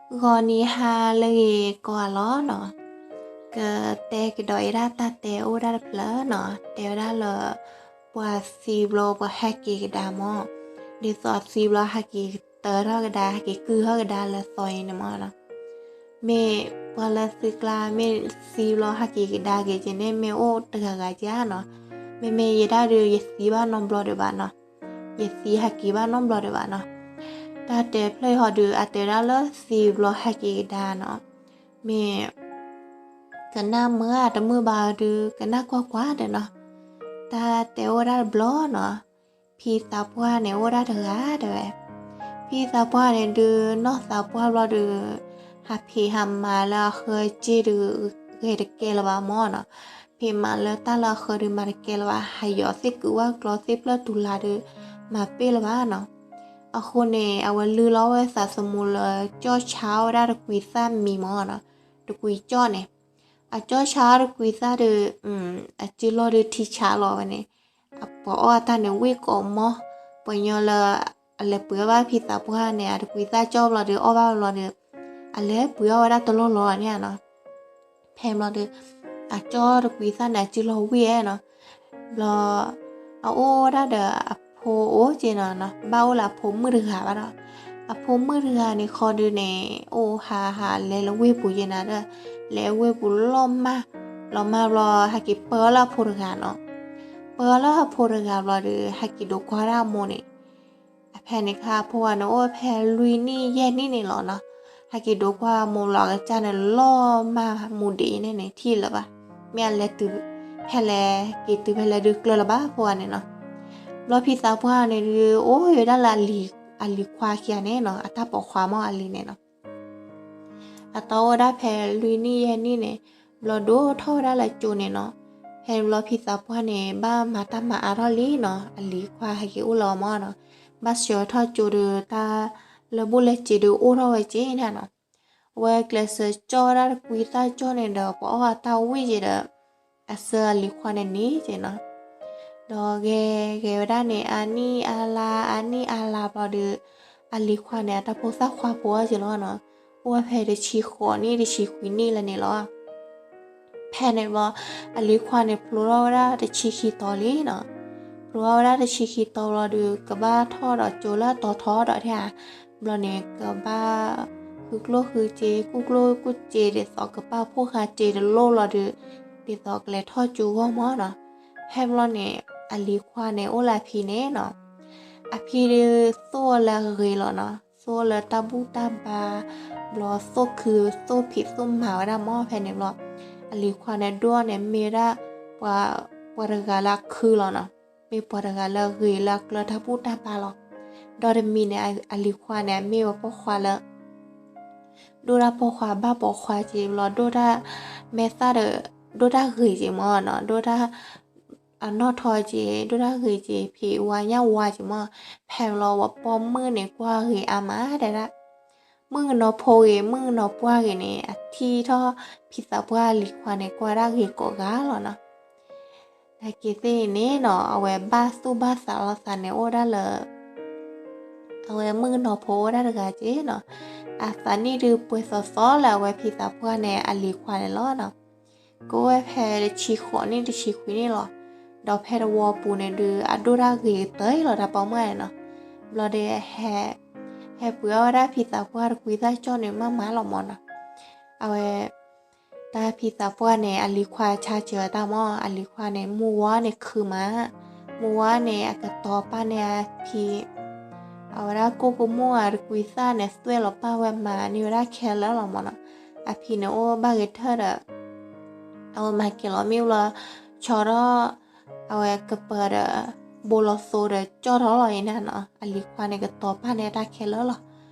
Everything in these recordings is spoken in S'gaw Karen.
ဂီၤနံၤဟါလၢအဂ့ၤကိးဂၤလီၤနီၤ, ကတဲကဒီးအံၤဒၣ်တၢ်တဲအိၣ်ဝဲဒၣ်တဖျၢၣ်နီၤ, တဲဝဲဒၣ်လၢ ပှၤသံဘျီပှၤဟဲက့ၤကဒါမၢ်, ဒ်သိးသံဘျီဟဲက့ၤကတၢၢ်ထီၣ်ကဒါ ဟဲက့ၤကုၢ်ထီၣ်ကဒါလၢသီအံၤန့ၣ်မၢ်နီၤ, မ့ၢ်ပှၤလၢသုကျါ မ့ၢ်သံဘျီဟဲက့ၤကဒါက့ၤက့ၤန့ၣ် မ့ၢ်အိၣ်တဂၤဂၤဧါနီၤ, မ့မ့ၢ်ယဲဒၣ်ဒုး ယသံဘၣ်နီတဘျီဒံးဘၣ်နီၤ, ယသံဟဲက့ၤဘၣ်နီတဘျီဒံးဘၣ်နီၤ, တၢ်တဲဖျၢၣ်အံၤဟီဒုး အတဲဝဲဒၣ်လၢသံဘျီဟဲက့ၤကဒါနီၤ, မ့ၢ် ကနၣ်မုာ်ဧါတမုာ်ဘၣ်ဒုး ကနၣ်ကွၢ်ကွၢ်ဒီးနီၤ, တၢ်တဲအိၣ်ဝဲဒၣ်တဘျီနီၤ, ဖံသးပှၢ်န့ၣ်အိၣ်ဝဲဒၣ်တဂၤတဲဝဲ, ဖံသးပှၢ်န့ၣ်ဒုး နီၢ်သးပှၢ်ဘျီဒုး ဟးဖံးဟးမၤလၢအဃၢစ့ဒုး ဂဲၤတကဲလၢၤဘၣ်မၢ်နီၤ, ဖံးမၤလၢတၢ်လၢအဃၢဒုး မၤတကဲလၢၤဘၣ်, ဟးယီၤသ့ၣ်ကုးဝၣ်ကျီသ့ၣ်ဖျၢၣ်တူၤလၤဒုး မၤပ့ၢ်လၢၤဘၣ်နီၤ, အဃိန့ၣ် အဝဲလုၢ်လီၤဝဲသးသမူလၢ ကၠီၣ်ဆါအီၣ်ဝဲဒၣ်တကွံသၣ်မံမၢ်နီၤ, တကွံကၠီၣ်န့ၣ်, အကၠီၣ်ဆါအီၣ်တကွံသၣ်ဒုး အစုလီၢ်ဒုးထံဆးလီၤဝဲန့ၣ်, အပှၤအီၣ်အတၢ်န့ၣ် ဝံၣ်ကိးမီၢ်, ပှၤညီလၢ အလဲၤပှ့ၤအီၣ်ဘၣ်ဖံသးပှၢ်န့ၣ် အတကွံသၣ်ကၠီၣ်ဘျီဒုး အီၣ်ဘၣ်ဘျီဒုး အလဲၤပှ့ၤအီၣ်ဝဲဒၣ်တလီၢ်လီၢ်န့ၣ်နီၤ, ဖဲဘျီဒုး အကၠီၣ်တကွံသၣ်န့ၣ် အစုလီၢ်ဝံၣ်ဧါနီၤ, ဘျီ အအိၣ်ဝဲဒၣ်ဒီးအဖိအိၣ်က့နီၤ, ဘၣ်အိၣ်လၢအဖိမုၣ်တဂၤဘၣ်ဒီး, အဖိမုၣ်တဂၤန့ၣ်ဃီဒုးန့ၣ် အိၣ်ဟးဟးလဲၤလၢဝ့ၢ်ပူၤက့နၤဒီး, လဲၤဝ့ၢ်ပူၤလီၤမၢ်, လီၤမၢ်ဘျီ ဟဲက့ၤပၢအီၣ်လၢအဖိတဂၤနီၤ, ပၢအီၣ်လၢအဖိတဂၤဘျီဒုး ဟဲက့ၤဒိးကွၢ်ဒၣ်အမိၢ်န့ၣ် အဖဲန့ၣ်ခါ အဖိဝဲန့ၣ် အိၣ်ဖဲလွံၢ်နံၣ်ယဲၢ်နံၣ်န့ၣ်လီၤနီၤ, ဟဲက့ၤဒိးကွၢ်အမိၢ်လီၤ အကစၢ်န့ၣ် လီၤမၢ်မူဒံးန့ၣ်န့ၣ် ထံၣ်လၢၤဘၣ်, မ့ၢ်အလဲၤတုၤဖဲလဲၣ် က့ၤတုၤဖဲလဲၣ်ဒုးကျၢၤလၢၤဘၣ် အဖိဝဲန့ၣ်နီၤ, ဘျီဖံသးပှၢ်န့ၣ်ဒုး အိၣ်ဝဲဒၣ်လၢအလံၤခွါခံဂၤန့ၣ်နီၤ, အတၢ်ပိာ်ခွါမၢ်အလံၤန့ၣ်နီၤ အတၢ်အိၣ်ဝဲဒၣ်ဖဲလွံၢ်နံၣ်ယဲၢ်နံၣ်န့ၣ်, ဘျီဒိၣ်ထီၣ်ဝဲဒၣ်လၢကၠိန့ၣ်နီၤ, ဖဲန့ၣ်ဘျီဖံသးပှၢ်န့ၣ် ဘၣ်မၤတၢ်မၤအါထီၣ်လံနီၤ, အလံၤခွါဟဲက့ၤအိၣ်လၢအီၤမၢ်နီၤ, ဘၣ်ဆှၢထီၣ်ကၠိဒုး တၢ်လၢဘူၣ်လၢစ့ဒုးအိၣ်ထီၣ်ဝဲက့န့ၣ်နီၤ, အဝဲကျဲးစၢးကၠီၣ်ဝဲဒၣ်တကွံသၣ်ကၠီၣ်န့ၣ်ဒီး ပှၤအီၣ်အတၢ်ဝံၣ်က့ဒီး အဆၢအလံၤခွါန့ၣ်န့ၣ်က့နီၤ, ဒီးဂဲၤဂဲၤဝဲဒၣ်န့ၣ် အနံၣ်အါလါ အနံၣ်အါလါဘျီဒီး အလံၤခွါန့ၣ် အတၢ်ဖိသၣ်ခွါဖိအီၤက့လီၤနီၤ, အိၣ်ဝဲဖဲတဆံဃိးနံၣ် တဆံခွံနံၣ်လၢန့ၣ်လီၤ. ဖဲန့ၣ်ဘျီ အလံၤခွါန့ၣ် ဖျိထီၣ်ဝဲဒၣ်တဆံခံသီလံနီၤ, ဖျိထီၣ်ဝဲဒၣ်တဆံခံသီဘျီဒီး ကဘၣ်ထီၣ်ဒီးကၠိလၢအတီၤထီဒီးထဲဧါ, ဘျီန့ၣ် ကဘၣ်ဃုကျိၣ်ဃုစ့ ကူၣ်ကျိၣ်ကူၣ်စ့ ဒ်သိးကပာ်ဖှိၣ်ဃာ်စ့တလိၣ်ဘျီဒီး ဒ်သိးကလဲၤထီၣ်ကၠိဂီၢ်မၢ်နီၤ. ဖဲဘျီန့ၣ် အလံၤခွါန့ၣ် အိၣ်လၢအဖံန့ၣ်နီၤ, အဖံဒုးသိၣ်အီၤလၢအဂ့ၤလီၤနီၤ, သိၣ်အီၤလၢတၢ်ဘူၣ်တၢ်ဘါ, ဘျီသိၣ်ခုသိၣ်ဖံးသိၣ်မၤဝဲဒၣ်မၢ်. ဖဲန့ၣ်ဘျီ အလံၤခွါန့ၣ် ဒိၣ်န့ၣ်မ့ၢ်ဝဲဒၣ် ပှၤတဂၤလၢအခုလီၤနီၤ, မ့ၢ်ပှၤတဂၤလၢအဂ့ၤလၢအကျၢၤတၢ်ဘူၣ်တၢ်ဘါလီၤ. ဒီးတမံၤန့ၣ် အလံၤခွါန့ၣ် အမ့ၢ်ဝဲပိာ်ခွါလၢ ဒိၣ်တၢ်ပိာ်ခွါဘၣ်ပိာ်ခွါက့ၤဘျီ ဒိၣ်တၢ်မဲာ်သၣ်ဒီး ဒိၣ်တၢ်ဂ့ၤက့ၤမၢ်နီၤ, ဒိၣ်တၢ်အနီၣ်ထီက့ၤ ဒိၣ်တၢ်ဂ့ၤက့ၤ ဖံးဝါညၣ်ဝါက့ၤမၢ်. ဖဲဘျီဝဲပိာ်မုၣ်န့ၣ် ကွၢ်ဂ့ၤအါမးတဲဒၣ်, မုၣ်ကနီၤဖိဂ့ၤ မုၣ်ကနီၤပှၢ်ဂ့ၤန့ၣ် အထံၣ်ထီၣ်ဖံသးပှၢ်အလံၤခွါန့ၣ် ကွၢ်ဒၣ်ဂ့ၤကိးဂၤလီၤနီၤ. နာ်က့ၤသ့ၣ်န့ၣ်နီၤ အဝဲဘၣ်သူၣ်ဘၣ်သးလိာ်သးန့ၣ် အိၣ်ဒၣ်လၢ အဝဲမုၣ်ကနီၤဖိအိၣ်ဒၣ်တဂၤက့နီၤ, အသးနံၣ်ဒုးပှဲၤသီသီလၢအဝဲဖံသးပှၢ်န့ၣ် အလံၤခွါန့ၣ်လီၤနီၤ. ကအိၣ်ဝဲဖဲတဆံဃိးနံၣ်တဆံခွံနံၣ်လီၤ. ဒီးဖဲတဝီပူၤန့ၣ်ဒုး အဒိၣ်တၢ်ဂ့ၤကတၢၢ်လီၤ တၢ်ပိာ်မုၣ်န့ၣ်နီၤ. ဘျီဒီး ဟဲပှ့ၤအီၣ်ဝဲဒၣ်ဖံသးပှၢ်တကွံသၣ်ကၠီၣ်န့ၣ် မးမးလီၤမၢ်နီၤ. အဝဲ တၢ်ဖံသးပှၢ်န့ၣ် အလံၤခွါဆါစၢၤတၢ်မၢ်, အလံၤခွါန့ၣ် မုၢ်ဝါန့ၣ်ခုမး, မုၢ်ဝါန့ၣ် အကတီၤပာ်န့ၢ်အဖံ အဝဲဒၣ်ကိၣ်ကမူၣ်အတကွံသၣ်န့ၣ် သွဲၣ်လီၤပာ်ဝဲမၤန့ၢ်ဝဲဒၣ်ခဲလၢာ်လီၤမၢ်နီၤ. အဖံန့ၣ်အိၣ်ဘၣ်ဂ့ၤထၢၣ်ဒီး အဝဲမၤက့ၤလီၤမ့ၣ်အူလီၤဆီထီၣ် အဝဲကပၤဒီး ဘိလီၤသိဒီးကၠီၣ်ထီၣ်လီၤအံၤန့ၣ်နီၤ, အလံၤခွါန့ၣ် ကတီၤပာ်န့ၢ်တၢ်ခဲလၢာ်လီၤ.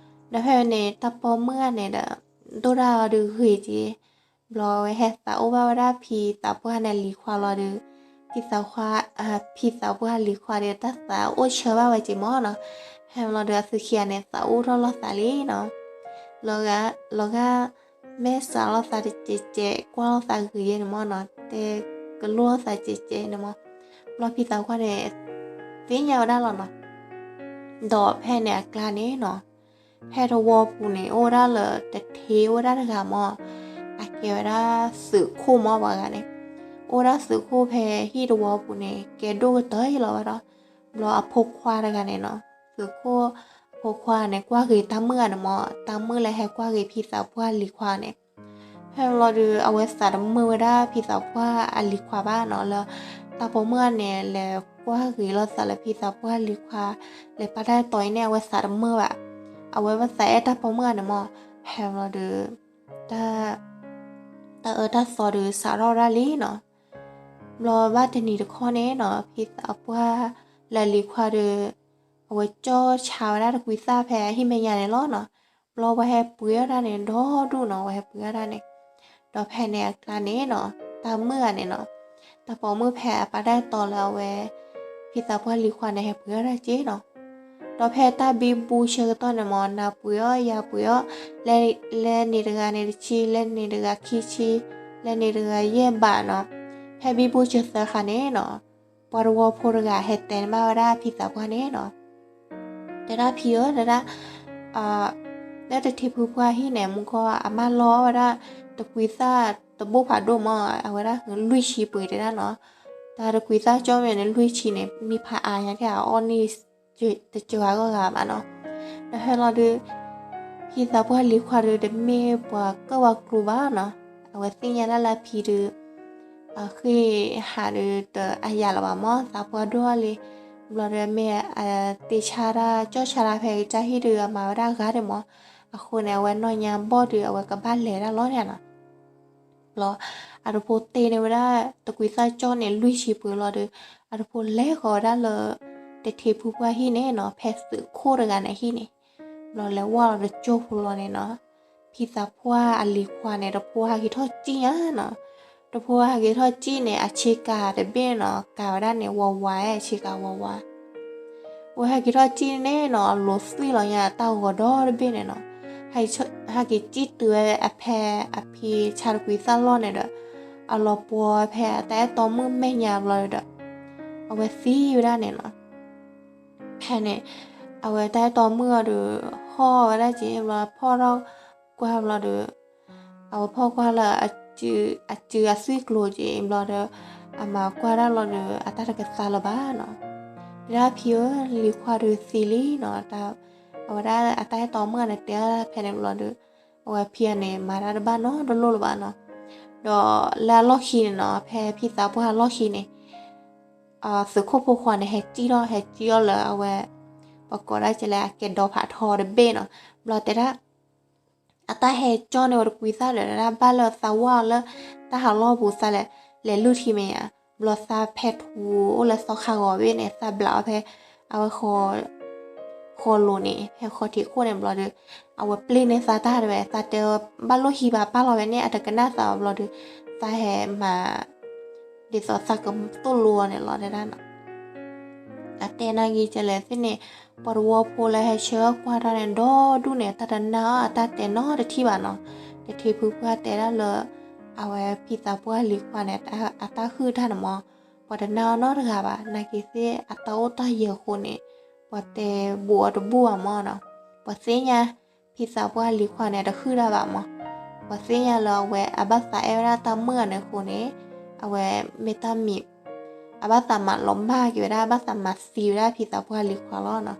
ဒီးဖဲန့ၣ် တၢ်ပိာ်မုၣ်န့ၣ်ဒီး ဒိၣ်ဒၣ်အီၤဒုးဂ့ၤက့ၤ, ဘျီဝဲဟဲသးအိၣ်ဘၣ်ဝဲဒၣ်ဖံသးပှၢ်န့ၣ်အလံၤခွါလီၤဒီး ဖံသးပှၢ်, ဖံသးပှၢ်အလံၤခွါဒီး တၢ်သးအိၣ်ဆၢဘၣ်ဝဲက့ၤမၢ်နီၤ. ဖဲဘျီဒီးအသုခံဂၤန့ၣ် သးအိၣ်ထီၣ်လိာ်သးလံနီၤ. လီၤဂာ် လီၤဂာ် မဲာ်ဆှးလိာ်သးတစဲးစဲး ကွၢ်လိာ်သးဂ့ၤယဲန့ၣ်မၢ်နီၤ, တဲကလိာ်လိာ်သးစဲးစဲးန့ၣ်မၢ်. ဘျီဖံသးပှၢ်န့ၣ် သ့ၣ်ညါဝဲဒၣ်လီၤနီၤ. ဒီးဖဲန့ၣ်အကျါန့ၣ်နီၤ ဖဲတဝီပူၤန့ၣ် အိၣ်ဝဲဒၣ်လၢတထ့အိၣ်ဝဲဒၣ်တဂၤမၢ်, အကဲဝဲဒၣ်သုးခိၣ်မၢ်ပှၤဂၤန့ၣ်, အိၣ်ဝဲဒၣ်သုးခိၣ်ဖဲဟံၣ်တဝီပူၤန့ၣ် ကဲဒိၣ်ကတၢၢ်အံၤလီၤဝဲဒီး, ဘျီအဖိခွါတဂၤန့ၣ်နီၤ, သုးခိၣ်အဖိခွါန့ၣ် ကွၢ်ဂ့ၤတၢ်မုၣ်ဂၤန့ၣ်မၢ်, တၢ်မုၣ်လၢဟဲကွၢ်ဂ့ၤဖံသးပှၢ်လံၤခွါန့ၣ် ဖဲဘျီဒီး အဝဲသးတမုာ်ဝဲဒၣ်ဖံသးပှၢ်အလံၤခွါဘၣ်နီၤ, လၢတၢ်ပိာ်မုၣ်ဂၤန့ၣ် လဲၤကွၢ်ဂ့ၤလိာ်သးလၢဖံသးပှၢ်လံၤခွါ, လဲၤပာ်တၢ်အဲၣ်တီအံၤန့ၣ် အဝဲသးတမုာ်ဘၣ်. အဝဲဘၣ်သးအဲၣ်တၢ်ပိာ်မုၣ်ဂၤန့ၣ်မၢ်, ဖဲဘျီဒီး တၢ် တၢ်အၢတၢ်သီဒီးစးထီၣ်ဝဲဒၣ်လံနီၤ. ဘျီဘၣ်တနံၤတခီန့ၣ်နီၤ, ဖံသးပှၢ်လၢလံၤခွါဒီး အဝဲကၠီၣ်ဆါဝဲဒၣ်တကွံသၣ်ဖဲအဟံၣ်မဲာ်ညါန့ၣ်လီၤနီၤ. ဘျီဝဲဟဲပှ့ၤအီၣ်တၢ်န့ၣ် ဒီဒူၣ်နီၤ, ဝဲဟဲပှ့ၤအီၣ်တၢ်န့ၣ်, ဒီးဖဲန့ၣ်အကျါန့ၣ်နီၤ, တၢ်မုၣ်ဂၤန့ၣ်နီၤ, တၢ်ပိာ်မုၣ်ဖဲအပာ်တၢ်အဲၣ်တီလၢအဝဲ ဖံသးပှၢ်လံၤခွါန့ၣ် ဟဲပှ့ၤအီၣ်တၢ်က့နီၤ. ဒီးဖဲတၢ်ဘံဘူဆၢကတီၢ်န့ၣ်မၢ်, နၤပှ့ၤအီၣ်ယၤပှ့ၤအီၣ်, လဲၤန့ၣ်တဂၤန့ၣ်တဆံ, လဲၤန့ၣ်တဂၤခံဆံ, လဲၤန့ၣ်တဂၤယဲၢ်ဘးနီၤ. ဖဲဘံဘူဆၢသၢခါန့ၣ်နီၤ, ပှၤတဝီဖိတဂၤဟဲတဲန့ၢ်ဘၣ်ဝဲဒၣ်ဖံသးပှၢ်န့ၣ်နီၤ, တဲဒၣ်ဖံဧၢ, တဲဒၣ် လၢတထံဖုပှၢ်ဟံၣ်န့ၣ် မူကီၢ်အမၢလီၤဝဲဒၣ် တကွံသၣ်တဘိၣ်ဖးဒိၣ်မၢ်, အဝဲဒၣ်လွံၢ်ဆံပှ့ၤတဲဒၣ်နီၤ. တၢ်တကွံသၣ်ကၠီၣ်မ့ၢ်န့ၣ် လွံၢ်ဆံန့ၣ် မံဖးအါညါထဲအအီၣ်န့ၢ် တစှၤဂီၢ်ဂၤဘၣ်နီၤ. ဒီးဖဲလီၤဒုး ဖံသးပှၢ်လံၤခွါဒီး တမ့ၢ်ပှၤကၢၣ်ပှၤကျူဘၣ်နီၤ. အဝဲသ့ၣ်ညါဒၣ်လၢအဖံဒီး အဃ့ၢ်ဟးဒီးတအါယၤလၢၤဘၣ်မၢ်, သးပှၢ်ဒိၣ်လံ. ဘျီဒီးမ့ၢ်အတ့ဆါတၢ်ကၠီၣ်ဆါတၢ်ဖဲကစၢ်ဟံၣ်ဒီး အမၤဝဲဒၣ်ဂၤဒဲးမၢ်. အဃိန့ၣ် အဝဲနီၢ်ညါဘီၣ်ဒီး အဝဲကဘၣ်လဲၤဒၣ်လီၤန့ၣ်နီၤ. ဘျီ အတဖိတ့န့ၢ်ဝဲဒၣ် တကွံသၣ်ကၠီၣ်န့ၣ် လွံၢ်ဆံပှ့ၤလီၤဒီး အတဖိလဲၤဃီၤဝဲဒၣ်လၢ တထံဖုပှၢ်ဟံၣ်န့ၣ်နီၤ, ဖဲသုးခိၣ်တဂၤန့ၣ်ဟံၣ်န့ၣ်. ဘျီလဲၤဝဲလီၤတကၠိဖိလီၤန့ၣ်နီၤ, ဖံသးပှၢ်အလံၤခွါန့ၣ် တဖိဟဲက့ၤထီၣ်စံၣ်ညါနီၤ. တဖိဟဲက့ၤထီၣ်စံၣ်န့ၣ် အဆ့ကၤတဘ့ၣ်နီၤ, ကၤဝဲဒၣ်န့ၣ် ဝါဝါ, အဆ့ကၤဝါဝါ ဝဲဟဲက့ၤထီၣ်စံၣ်န့ၣ်နီၤ, အလိၤသွံၣ်လီၤညါ အတၢ်ဂီၤဒီတဘ့ၣ်န့ၣ်နီၤ. ဟဲက့ၤစံၣ်တုၤဝဲအဖဲ အဖံဆါတကွံသၣ်လီၢ်န့ၣ်ဒီး အလီၤပှီၤဖဲအတၢ်အဲၣ်တီမုၣ်မဲာ်ညါဘျီဒီး အဝဲသံဝဲဒၣ်န့ၣ်နီၤ. ဖဲန့ၣ် အဝဲတၢ်အဲၣ်တီမုၣ်အီၤဒီး ဟီၣ်ဝဲဒၣ်က့ၤဘျီ ဖီၣ်ထီၣ်ကွၢ်ဘျီဒီး အဝဲဖီၣ်ကွၢ်လၢ အစုအသွံၣ်ကျိၤက့ၤဘျီဒီး အမၤကွၢ်ဒၣ်လီၤဒီး အတၢ်တကသါလၢၤဘၣ်နီၤ. တဲဒၣ်ဖံဧၢ, လံၤခွါဒီးသံလံနီၤ. အဝဲဒၣ်အတၢ်အဲၣ်တီမုၣ်န့ၣ် တဲဒၣ်ဖဲန့ၣ်ဘျီဒီး အဝဲဖံအန့ၣ် မၤတၢ်တဘၣ်နီတလိၣ်လၢၤဘၣ်နီၤ. ဒီးလၢအလီၢ်ခံန့ၣ်နီၤ, ဖဲဖံသးပှၢ်အလီၢ်ခံန့ၣ် သုးခိၣ်ဖိခွါန့ၣ် ဟဲစံၣ်ထီၣ် ဟဲစံၣ်အီၤလၢအဝဲ ပကိးဒၣ်ကဲလၢအကဲဒီဖးထီတဘ့ၣ်နီၤ. ဘျီတဲဒၣ် အတၢ်ဟဲကၠီၣ်န့ၢ်ဝဲတကွံသၣ်ဒီး ဒၣ်ဘၣ်လၢသးဝါအီၤလၢ တၢ်ဟးလီၢ်ပူၤသးလဲၤ လဲၤလုၢ်ထံမဲာ်ညါ, ဘျီသးဖဲထူအိၣ်လၢသီခါဂီၤဘ့ၣ်န့ၣ် သးဘျးအီၤဖဲ အဝဲ ဃီလိၤန့ၣ် ဖဲဃီထံးခိၣ်န့ၣ်ဘျီဒီး အဝဲပျ့န့ၢ်သးတၢ်တဝဲ သးတဲဝဲ ဘၣ်လိၣ်ဟံးဘၣ်ပၢ်လီၤဝဲန့ၣ် အတကနၣ်သးဘၣ်ဘျီဒီး သးဟဲမၤ ဒ်သိးသးကသိၣ်လိအီၤန့ၣ်လီၤတဲဒၣ်နီၤ. အတဲနာ်က့ၤကလဲၣ်သ့ၣ်န့ၣ် ပှၤတဝီဖိလၢဟဲဆှၢကွၢ်တၢ်န့ၣ် ဒီဒူၣ်န့ၣ် တၢ်တနာ်အီၤ အတၢ်တဲနီတထံၣ်ဘၣ်နီၤ. တထံဖုပှၢ်တဲဒၣ်လၢ အဝဲဖံသးပှၢ်လံၤခွါန့ၣ် အတၢ်ဟုၣ်တၢ်န့ၣ်မး ပှၤတနာ်အီၤနီတဂၤဘၣ်. နာ်က့ၤသ့ၣ်အတၢ်အိၣ်တၢ်ယၢၤအဃိန့ၣ် ပှၤတဲဘူးအီၤတဘူးဘၣ်မးနီၤ. ပှၤသ့ၣ်ညါ ဖံသးပှၢ်လံၤခွါန့ၣ် တဟုၣ်တၢ်ဘၣ်မး. ပှၤသ့ၣ်ညါလၢအဝဲအဘၣ်သးအဲၣ်ဝဲဒၣ်တၢ်မုၣ်ဂၤန့ၣ်အဃိန့ၣ် အဝဲမ့ၢ်တၢ်မံၤ အဘၣ်သးမၤလီၤမၢ်က့ၤဝဲဒၣ် အဘၣ်သးမၤသံဝဲဒၣ်ဖံသးပှၢ်လံၤခွါလီၤနီၤ.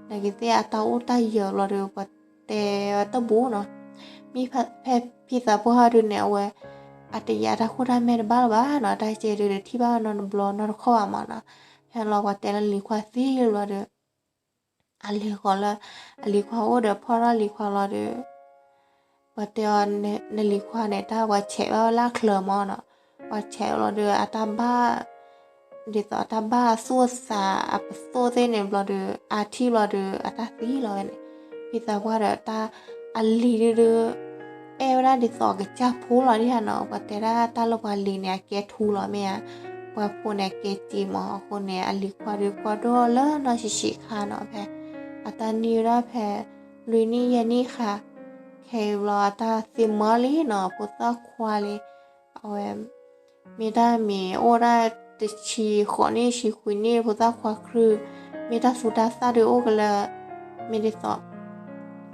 နာ်က့ၤသ့ၣ်အတၢ်အိၣ်တၢ်ယၢၤဘျီဒီး ပှၤတဲဝဲတဘူးနီၤ. မ့ၢ်ဖဲဖံသးပှၢ်ဟီဒုန့ၣ် အဝဲ အတယာ်တၢ်ခိၣ်တၢ်မဲာ်တဘၣ်လၢၤဘၣ်နီၤ. တၢ်ကဲဒုးတထံၣ်ဘၣ်ဝဲနီတဘျီနီတခီၣ်ဘၣ်မးနီၤ. ဖဲလီၤပှၤတဲလၢလံၤခွါသံလီၤဒီး အလဲၤဃီၤလၢ အလံၤခွါအိၣ်ဒီးဖီၣ်ထီၣ်လံၤခွါလီၤဒီး ပှၤတဲအီၤ နလံၤခွါန့ၣ် တၢ်ပှၤဆဲးဘၣ်ဝဲလၢအချၢမးနီၤ. ပှၤဆဲးလီၤဒီးအတၢ်ဘၣ် ဒ်သိးအတၢ်ဘၣ်အသူၣ်အသးအပသိၣ်သ့ၣ်န့ၣ်ဘျီဒီး အါထံၣ်ဘျီဒီး အတၢ်သံလီၤဝဲန့ၣ်. ဖံသးပှၢ်ဒီးတၢ်အလံၤဒုဒု အဲၣ်ဝဲဒၣ်ဒ်သိးအကစၢ်ဖိလီၤဒ်ဟါနီၤ. ပှၤတဲဒၣ်တၢ်လၢပှၤလံၤန့ၣ် အကဲထူလီၤမ့ၢ်ဧါ, ပှၤဖိန့ၣ် အကဲစ့မး. အဃိန့ၣ် အလံၤခွါဒုးကွၢ်ဒိၣ်လၢနီၢ်ဆံးဆံးခါနီၤ. ဖဲအတၢ်နံၣ်ဝဲဒၣ်ဖဲ လွံၢ်နံၣ်ယဲၢ်နံၣ်ခါ ခဲအံၤဘျီအတၢ်သ့မၢလံနီၤ. ဖိသၣ်ခွါလံ အဝဲ မ့ၢ်တၢ်မ့ၢ်အိၣ်ဒၣ်တဆံဃိးနံၣ် ဆံခွံနံၣ် ဖိသၣ်ခွါခုၣ် မ့ၢ်တၢ်သူတၢ်သၣ်ဒုးအိၣ်ကလၢ မ့ၢ်ဒ်သိး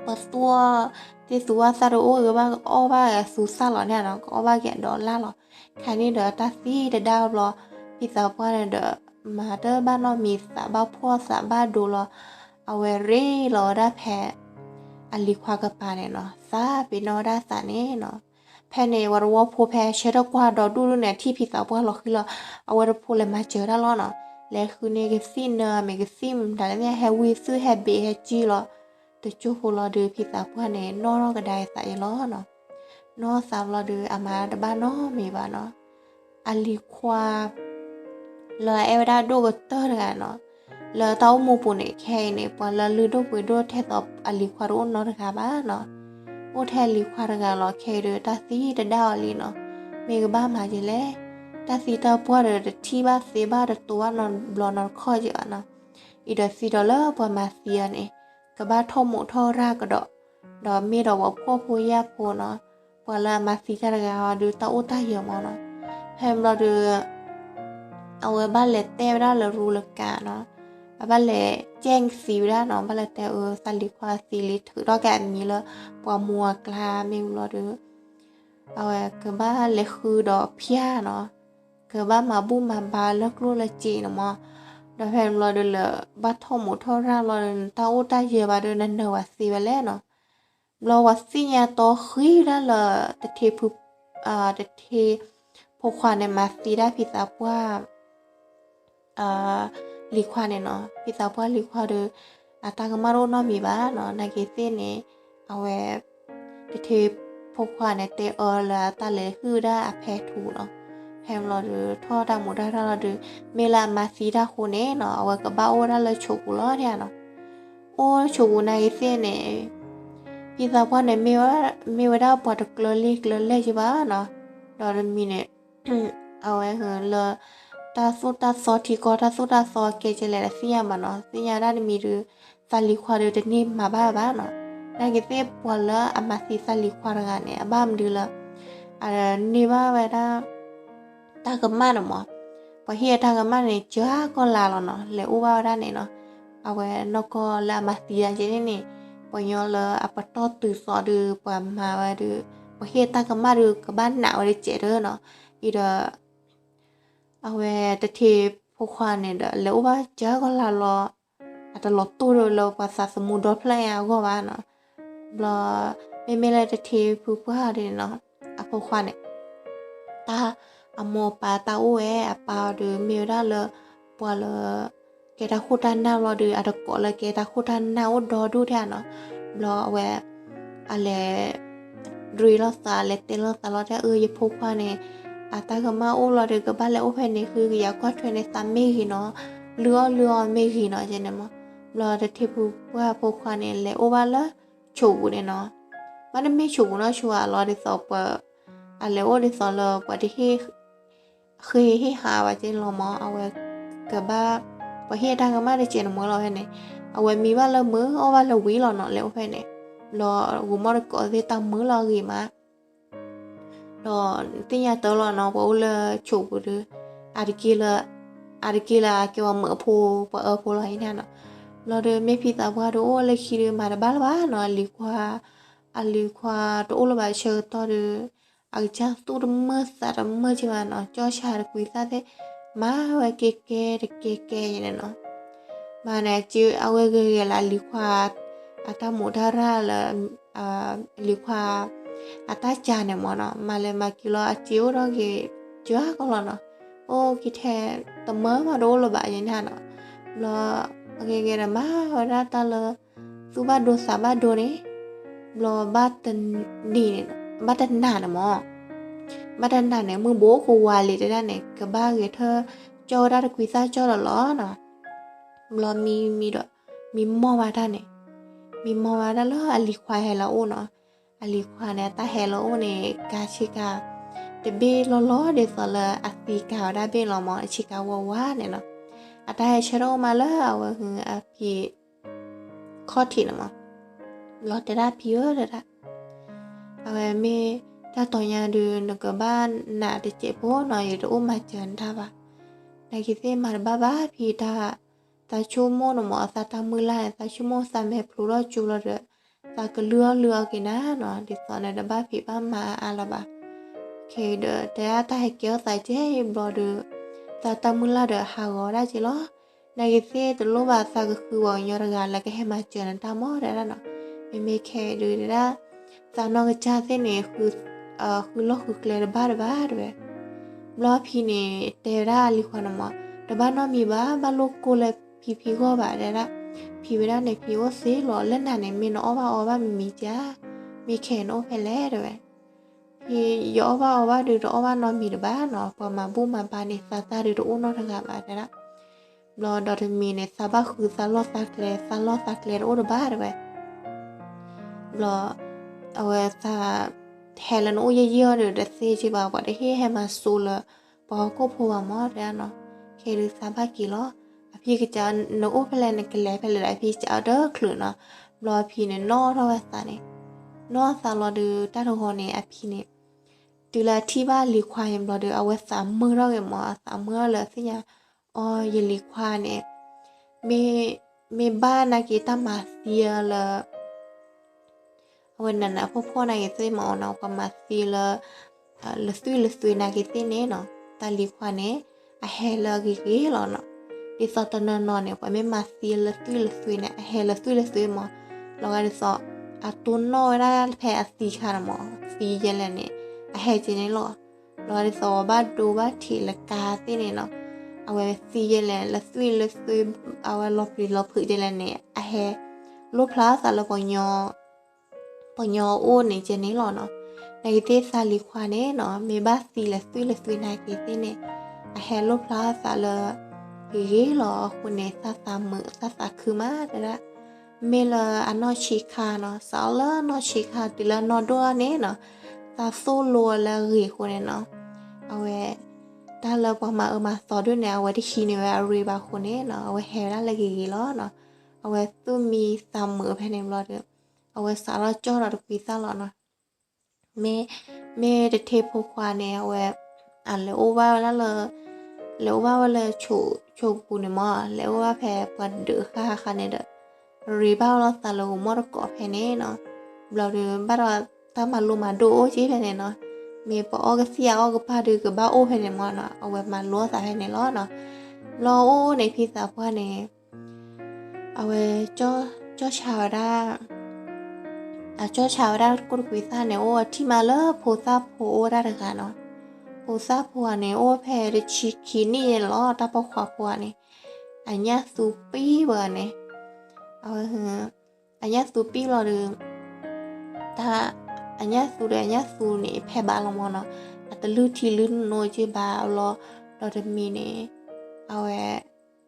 ပှၤသူအီၤ သ့ၣ်သူဝၣ်သၣ်တအိၣ်ဂ့ၤဘၣ် ကအီၣ်ဘၣ်ဂ့ၤသူသၣ်လီၤန့ၣ်နီၤ, ကအီၣ်ဘၣ်က့ၤအဒီးလၣ်လီၤ. ခဲန့ၣ်ဒီးတၢ်သံတဒါဘျီ ဖံသးပှၢ်န့ၣ်ဒီး မၤတဘၣ်နီတမံၤ သးဘၣ်ဖှီၣ်သးဘၣ်ဒိလီၤ. အဝဲရ့လီၤဝဲဒၣ်ဖဲ အလံၤခွါကပၤန့ၣ်နီၤ, သးပ့ၤနီၣ်ဝဲဒၣ်သးန့ၣ်နီၤ. ဖဲန့ၣ် ပှၤတဝီဖိဖဲဆၢထၢၣ်ကွၢ်ဒီဒူၣ်ဒူၣ်န့ၣ် ထံၣ်ဖံသးပှၢ်လီၤဃံလီၤ. အဝဲတဖိလဲၤမၤစၢၤတၢ်လီၤနီၤ. လဲၤဃုန့ၢ်ကသံၣ်နၢမ့ၢ်ကသံၣ်မတၤလဲၣ်မ့ၢ် ဟဲဝံသုၣ်ဟဲဘ့းဟဲကံလီၤ. တကၠိဖိလီၤဒုး ဖံသးပှၢ်န့ၣ် နီၣ်ထီၣ်ကဒါအသးအံၤလီၤနီၤ. နီၣ်သးဘျီဒုး အမၤတဘၣ်နီတမံၤဘၣ်နီၤ. အလံၤခွါ လၢအအဲၣ်ဝဲဒၣ်ဒိၣ်ကတၢၢ်တဂၤနီၤ, လၢတၢ်အိၣ်မူပူၤန့ၣ် ခဲအံၤန့ၣ် ပှၤလၢလုၢ်ဒိၣ်ပှ့ၤဒိၣ်ထဲသိးအလံၤခွါတအိၣ်နီတဂၤဘၣ်နီၤ. အိၣ်ထဲအလံၤခွါတဂၤလီၤ. ခဲအံၤဒီးတၢ်သံတဒါအီၤလံနီၤ. မ့ၢ်ကဘၣ်မၤဒ်လဲၣ်. တၢ်သံတၢ်ပှၢ်ဒီးတထံၣ်ဘၣ်သ့ဘၣ်တတိၤဘၣ်နီတဘျီနီတခီၣ်က့ၤဘၣ်နီၤ. အံၤဒီးသံဒီးလၢပှၤမၤသံအီၤန့ၣ် ကဘၣ်ထီၣ်မိၣ်ထီၣ်ရၢ်ကဒီး, ဒီးမ့ၢ်ဒီးပှၤဖှီၣ်ဖိယာ်ဖိနီၤ, ပှၤလၢအမၤသံတၢ်တဂၤအီၤဒုး တၢ်အိၣ်တၢ်ယၢၤမးနီၤ. ဖဲဘျီဒီး အဝဲဘၣ်လဲၤတဲဝဲဒၣ်လၢရူလကၤနီၤ, အဘၣ်လဲၤကဲကသံဝဲဒၣ်နီၤ, ဘၣ်လဲၤတဲအသးလံၤခွါသံလံ ထုးထီၣ်က့ၤအမံၤလၢပှၤမူအကျါမ့ၢ်ဘျီဒီး အဝဲကဘၣ်လဲၤဃုဒီးဖၠၣ်နီၤ, ကဘၣ်မၤဘူၣ်မၤဘါလၢကျိၣ်လၢစ့န့ၣ်မး, ဒီးဖဲန့ၣ်ဘျီဒီးလၢ ဘၣ်ထီၣ်မိၣ်ထီၣ်ရၢ်လီၤဒီး နတၢ်အိၣ်တၢ်ယၢၤဘၣ်ဒီး နနၢၤဝဲသ့ဝဲလဲၣ်နီၤ. ဘျီပှၤသ့ၣ်ညါတီဃံဒၣ်လၢ တထ့ဖု တထ့ဖိခွါန့ၣ် မၤသံဒၣ်ဖံသးပှၢ် လံၤခွါန့ၣ်နီၤ, ဖံသးပှၢ်လံၤခွါဒီး အတၢ်ကမၣ်တအိၣ်နီတမံၤဘၣ်နီၤ, နာ်က့ၤသ့ၣ်န့ၣ် အဝဲ တထ့ဖိခွါန့ၣ် တဲအၢလၢအတၢ်လဲၤဟုၣ်ဒၣ်အဖဲထူနီၤ, ဖဲန့ၣ်ဘျီဒီး ထီၣ်တၢ်မူးတၢ်ရၢ်လီၤဒီး မ့ၢ်လၢအမၤသံတၢ်အဃိန့ၣ်နီၤ အဝဲကဘၣ်အိၣ်ဝဲဒၣ်လၢဆိးပူၤလီၤနီၤ, အိၣ်ဆိးပူၤနာ်က့ၤသ့ၣ်န့ၣ် ဖံသးပှၢ်န့ၣ် မ့ၢ်ဝဲဒၣ်ပှၤတကျၢၤလံကျၢၤလဲၢ်က့ၤဘၣ်နီၤ, ဒီးတမံၤန့ၣ် အဝဲလၢ တၢ်သိၣ်တၢ်သီထံကီၢ်တၢ်သိၣ်တၢ်သီကဲကဲလဲၣ်ဒီးသ့ၣ်ညါဘၣ်နီၤ, သ့ၣ်ညါဒၣ်တမံၤဒီး သးလံၤခွါဒီးတန့ၢ်မၤဘၣ်ဘၣ်နီၤ, နာ်က့ၤသ့ၣ်ပှၤလၢအမၤသံသးလံၤခွါတဂၤန့ၣ် အဘၣ်မနုၤလၢ အန့ၢ်ဘၣ်ဝဲဒၣ် တၢ်ကမၣ်န့ၣ်မး, ပှၤဟ့ၣ်အတၢ်ကမၣ်န့ၣ် စှၤကီၢ်လၢ်လီၤနီၤ, လဲၤအိၣ်ဘၣ်ဝဲဒၣ်န့ၣ်နီၤ, အဝဲနီၢ်ကီၢ်လၢအမၤသံတၢ်ကဲန့ၣ်န့ၣ် ပှၤညီလၢအပတီၢ်တုၤသီဒီး ပှၤမၤဝဲဒီး ပှၤဟ့ၣ်တၢ်ကမၣ်ဒီး ကဘၣ်နာ်ဝဲတစဲးတၢ်နီၤ, အံၤဒီး အဝဲတထ့ဖိခွါန့ၣ်ဒီး လဲၤအိၣ်ဘၣ်စှၤကီၢ်လၢ်လီၤ, အတလီၤတိၢ်ဒီးလၢပှၤသးသမူဒီဖျၢၣ်အဂီၢ်ဘၣ်နီၤ, ဘျီ မ့မ့ၢ်လၢတထ့ဖုပှၢ်ဒ်န့ၣ်နီၤ, အဖိခွါန့ၣ် တၢ်အမိၢ်အပၢ်တၢ်အိၣ်ဝဲ အပၢ်အီၤဒီးမ့ၢ်ဝဲဒၣ်လၢ ပှၤလၢ ကဲတၢ်ခိၣ်တၢ်နၢ်ဘျီဒီး အတကိးလၢကဲတၢ်ခိၣ်တၢ်နၢ်အိၣ်ဒီဒူၣ်ထဲနီၤ, ဘျီအဝဲ အလဲၤ ရ့လိာ်သး လဲၤတဲလိာ်သးလီၤတဲ အၢ ယဖိခွါန့ၣ် အတၢ်ကမၣ်အိၣ်လီၤဒီး ကဘၣ်လဲၤအိၣ်ဖဲန့ၣ် ဃုကယၤကွၢ်ထွဲန့ၣ် သးမ့ၢ်ဂ့ၤနီၤ, လုၢ်အီၣ်လုၢ်အီမ့ၢ်ဂ့ၤနီၤ ကဲန့ၣ်မး, ဘျီတထ့ဖုပှၢ်ဖိခွါန့ၣ် လဲၤအိၣ်ဘၣ်လၢ ဆိးပူၤန့ၣ်နီၤ, ဘၣ်တမ့ၢ်ဆိးပူၤနီၤ ဆိးအလီၤဒ်သိးပှၤ အလဲၤအိၣ်ဒ်သိးလၢပှၤတဟ့ၣ် ဃ့ဟ့ၣ်ဟးဘၣ်က့ၤလီၤမး, အဝဲကဘၣ် ပှၤဟ့ၣ်အတၢ်ကမၣ်တစဲးန့ၣ်မးလီၤဖဲန့ၣ်, အဝဲမံဘၣ်လၢမုာ် အီၣ်ဘၣ်လၢဝံၤလီၤနီၤ လဲၤအိၣ်ဖဲန့ၣ်, ဘျီဂီၤမီၢ်တကိးသ့ၣ်တၢ်မုာ်လီၤဂ့ၤမး, ဒီးသ့ၣ်ညါတၢ်လီၤနီၤ ပှၤအိၣ်လၢဆိးပူၤဒီး အါတက့ၢ်လၢ အါတက့ၢ်လၢအကဲပှၤမုာ်ဖိ ပှၤအၢဖိလီၤအံၤန့ၣ်နီၤ, ဘျီဒီးမ့ၢ်ဖံသးပှၢ်ဒီးအိၣ်လၢခံဒီးမၤတဘၣ်လၢၤဘၣ်နီၤ, အလံၤခွါ အလံၤခွါတအိၣ်လၢၤဘၣ်ဆၢကတီၢ်ဒီး အကစၢ်သူၣ်တမုာ်သးတမုာ်က့ၤဘၣ်နီၤ, ကၠီၣ်ဆါတကွံသၣ်သ့ၣ် မၤဝဲကဲကဲတကဲကဲန့ၣ်နီၤ, မၤန့ၣ် အဝဲဂ့ၤဂ့ၤလၢအလံၤခွါ အတၢ်မူးတၢ်ရၢ်လၢ လံၤခွါ အတၢ်စၢ်န့ၣ်မးနီၤ, မၤလဲၤမၤက့ၤလီၤ အစ့အိၣ်ထီၣ်ဂ့ၤ စှၤကီၢ်လီၤနီၤ, အိၣ်က့ၤထဲ တမၢမးတအိၣ်လၢၤဘၣ်ယဲန့ၣ်နီၤ, ဘျီ အဂ့ၤဂ့ၤဒီးမၤဝဲဒၣ်တၢ်လၢ သူၣ်ဘၣ်ဒိသးဘၣ်ဒိန့ၣ်, ဘျီဘၣ်တနံၤန့ၣ် ဘၣ်တနၤန့ၣ်မး ဘၣ်တနၤန့ၣ် မုၢ်ဘိကဝါလံတဲဒၣ်န့ၣ် ကဘၣ်ဂဲၤထၢၣ်ကၠီၣ်ဝဲဒၣ်တကွံသၣ်ကၠီၣ်ဒီးလီၤနီၤ, ဘျီမံမံဒီး မံမီၢ်ဘၣ်တၢ်န့ၣ်, မံမီၢ်ဘၣ်တၢ်လၢအလံၤခွါဟဲလီၤအိၣ်နီၤ, အလံၤခွါန့ၣ် အတၢ်ဟဲလီၤအိၣ်န့ၣ် ကၤဆ့ကၤ တဘ့ၣ်လီၤလီၤဒ်သိးလၢအသံကၤဝဲဒၣ်ဘ့ၣ်လီၤမး ဆ့ကၤဝါဝါန့ၣ်နီၤ, အတၢ်ဟဲဆၢထၢၣ်အိၣ်မးလၢအဝဲဟုအဖံ ခီၣ်ထံးန့ၣ်မး, ဘျီတဲဒၣ်ဖံဧၢတဲဒၣ် အဝဲမ့ၢ်တၢ်တီၤညါဒုး နကဘၣ်နာ်တစဲးဖိနီၤ ယတအိၣ်မၤစၢၤနတၢ်ဘၣ်, နာ်က့ၤသ့ၣ်မၤတဘၣ်ဘၣ်ဖံတၢ်, သးဆိကမိၣ်န့ၣ်မး သးတၢ်မုၢ်လၢ်န့ၣ် သးဆိကမိၣ်သးမဲာ်ဖျိးထီၣ်ကၠိလီၤဒီး, သ သးကလုၢ်အီၣ်လုၢ်အီက့ၤနၤနီၤ, ဒ်သိးနတဘၣ်ဖံးဘၣ်မၤအါလၢၤဘၣ်. ခဲအံၤဒီး တဲဒၣ်တၢ်ဟဲကဲထီၣ်သးကဲအံၤဘျီဒီး သးတၢ်မုၢ်လၢ်ဒီးဟးဂီၤဒၣ်က့ၤလီၤ. နာ်က့ၤသ့ၣ်တလိၣ်ဘၣ်သးကဃုပှၤကညီတဂၤလၢကဟဲမၤစၢၤနတၢ်မီၢ်တဲဒၣ်နီၤ. မ့မ့ၢ်ခဲအံၤဒုးတဲဒၣ် သးနီၢ်ကစၢ်သ့ၣ်န့ၣ် ဃုလီၢ်ဃုကျဲတဘၣ်တဘၣ်တဲဝဲ. ဘျီဖံန့ၣ် တဲဝဲဒၣ်အလံၤခွါန့ၣ်မး, တဘၣ်နီတမံၤဘၣ်, ဘၣ်လိၣ်ကိၢ်လၢဖံဖံဂီၢ်ဘၣ်တဲဒၣ်. ဖံဝဲဒၣ်န့ၣ် ဖံအိၣ်သ့လီၤ, လၢနၤန့ၣ် မ့ၢ်နအီၣ်ဘၣ်အီဘၣ်မံၤမံၤကါ, မ့ၢ်ခဲနအိၣ်ဖဲလဲၣ်တဲဝဲ. ဖံယအီၣ်ဘၣ်အီဘၣ်ဒုးတအီၣ်ဘၣ်နီတမံၤတဘၣ်နီၤ, ပှၤမၤဘူၣ်မၤဘါန့ၣ် သးတၢ်ဒုးတအိၣ်နီတဂၤဘၣ်တဲဒၣ်. ဘျီဒီးတမံၤန့ၣ် သးဘၣ်ဃုသးလီၢ်သးကျဲ, သးလီၢ်သးကျဲတအိၣ်တဘၣ်တဲဝဲ. ဘျီ အဝဲသး ဟဲလၢနအိၣ်ယဲၢ်ယဲၢ်အီၤဒီး တသ့က့ဘၣ်, ပှၤတဟ့ၣ်ဟဲမၤစိလၢ ပှၤဟီၣ်ခိၣ်ဖိဘၣ်မးတဲဒၣ်နီၤ. ခဲဒုးသးဘၣ်က့ၤလီၤ. အဖံကစး နအိၣ်ဖဲလဲၣ် နကလဲၤဖဲလဲၣ်ဒီး အဖံကစးအီၤတချုးနီၤ. ဘျီအဖံန့ၣ် နီၣ်ထီၣ်ဝဲသးန့ၣ်, နီၣ်ထီၣ်သးလီၤဒီး တၢ်တဂီၤန့ၣ် အဖံန့ၣ် တုၤလၢအထံၣ်ဘၣ်လံၤခွါန့ၣ်ဘျီဒီး အဝဲသးမုာ်ထီၣ်က့ၤမး, သးမုာ်ထီၣ်လၢသ့ၣ်ညါ, အီ ယလံၤခွါန့ၣ် မ့ၢ် မ့ၢ်ဘၣ်နာ်က့ၤတၢ်မၤသံလၢ အဝဲနးနးဖှီၣ်ဖှီၣ်နာ်က့ၤသ့ၣ်မးနီၤ, ပှၤမၤသံလၢ လသွံၣ်လသွံၣ်နာ်က့ၤသ့ၣ်န့ၣ်နီၤ, တၢ်လံၤခွါန့ၣ် အဟဲလၢအဂ့ၤဂ့ၤလီၤနီၤ. ဒ်သိးတနီၤနီၤန့ၣ် ပှၤမ့ၢ်မၤသံလၢသွံၣ်လသွံၣ်န့ၣ် အဟဲလၢသွံၣ်လသွံၣ်မး, လီၤဂာ်ဒ်သိး အတိၢ်နီၣ်ဝဲဒၣ်ဖဲအသံခါန့ၣ်မး, သံယဲလဲၣ်န့ၣ် အဟဲက့ၤန့ၣ်လီၤ. လီၤဂာ်ဒ်သိး ပှၤဘၣ်ဒိဘၣ်ထံးလၢကါသ့ၣ်န့ၣ်နီၤ, အဝဲသံယဲလဲၣ် လသွံၣ်လသွံၣ် အဝဲလီၤပျံၤလီၤဖုးယဲလဲၣ်န့ၣ် အဟဲလိၣ်ဖျါသးလၢ ပှၤညီအိၣ်န့ၣ်ကဲန့ၣ်လီၤနီၤ. နာ်က့ၤသ့ၣ်သးလံၤခွါန့ၣ်နီၤ မ့ၢ်ဘၣ်သံလၢသွံၣ်လသွံၣ်နာ်က့ၤသ့ၣ်န့ၣ် အဟဲလိၣ်ဖျါသးလၢ ဂ့ၤဂ့ၤလီၤအဃိန့ၣ် သးသးမုာ် သးသးခုမးတဲဒၣ်. မ့ၢ်လၢအနီၢ်ဆံးခါနီၤ, စးအီၤလၢနီၢ်ဆံးခါတုၤလၢနီၢ်ဒိၣ်န့ၣ်နီၤ, သးသိၣ်လိဝဲလၢအဂ့ၤအဃိန့ၣ်နီၤ, အဝဲ တၢ်လၢပှၤမၤအၢမၤသီဒိၣ်န့ၣ် အဝဲတဟံးန့ၢ်ဝဲအရ့ဘၣ်အဃိန့ၣ်နီၤ, အဝဲဟဲဝဲဒၣ်လၢဂ့ၤဂ့ၤလီၤနီၤ. အဝဲသူၣ်မံသးမုာ်ဖဲန့ၣ်ဘျီဒီး အဝဲစးထီၣ်ကၠီၣ်ဒီးတကွံသၣ်လီၤနီၤ. မ့ၢ် မ့ၢ်တထ့ဖိခွါန့ၣ် အဝဲ အလဲၤအိၣ်ဘၣ်ဝဲဒၣ်လၢ လဲၤအိၣ်ဘၣ်ဝဲလၢ ဆိးပူၤန့ၣ်မး, လဲၤအိၣ်ဘၣ်ဖဲပှၤဒုးဃၣ်ဃၣ်န့ၣ်ဒီး ရ့ဘၣ်ဝဲလီၤသးလၢဂီၤမီၢ်တကိးဖဲန့ၣ်နီၤ. ဘျီဒီး ဘၣ်ဒီးတၢ်မၤလိမၤဒိၣ်အိၣ်က့ၤဖဲန့ၣ်နီၤ, မ့ၢ်ပှၤအီၣ်ကသံၣ်အအီၣ်ကပၢ်ဒီးကဘၣ်အိၣ်ဖဲန့ၣ်မးနီၤ, အဝဲမၤလိသးဖဲန့ၣ်လီၤနီၤ. ဘျီအိၣ်န့ၣ် ဖံသးပှၢ်န့ၣ် အဝဲ ကၠီၣ်ဆါဝဲဒၣ် အကၠီၣ်ဆါဝဲဒၣ်ကိၣ်တကွံသၣ်န့ၣ် အိၣ်အထံၣ်မးလၢဖိသၣ်ဖိအိၣ်ဝဲဒၣ်တဂၤနီၤ. ဖိသၣ်ဖိဧါန့ၣ် အိၣ်ဖဲတဆံခံနံၣ်ယဲလီၤ, တၢ်ပိာ်ခွါဖိဧါန့ၣ် အညၣ်သူပံၢ်ဝဲန့ၣ်, အဝဲ အညၣ်သူပံၢ်လီၤဒီး တၢ် အညၣ်သူဒီးအညၣ်သူန့ၣ် ဖဲဘၣ်လီၤမးနီၤ, အတလုၢ်ထံလုၢ်နိက့ဘၣ်လီၤ. ဒီးတမံၤန့ၣ် အဝဲ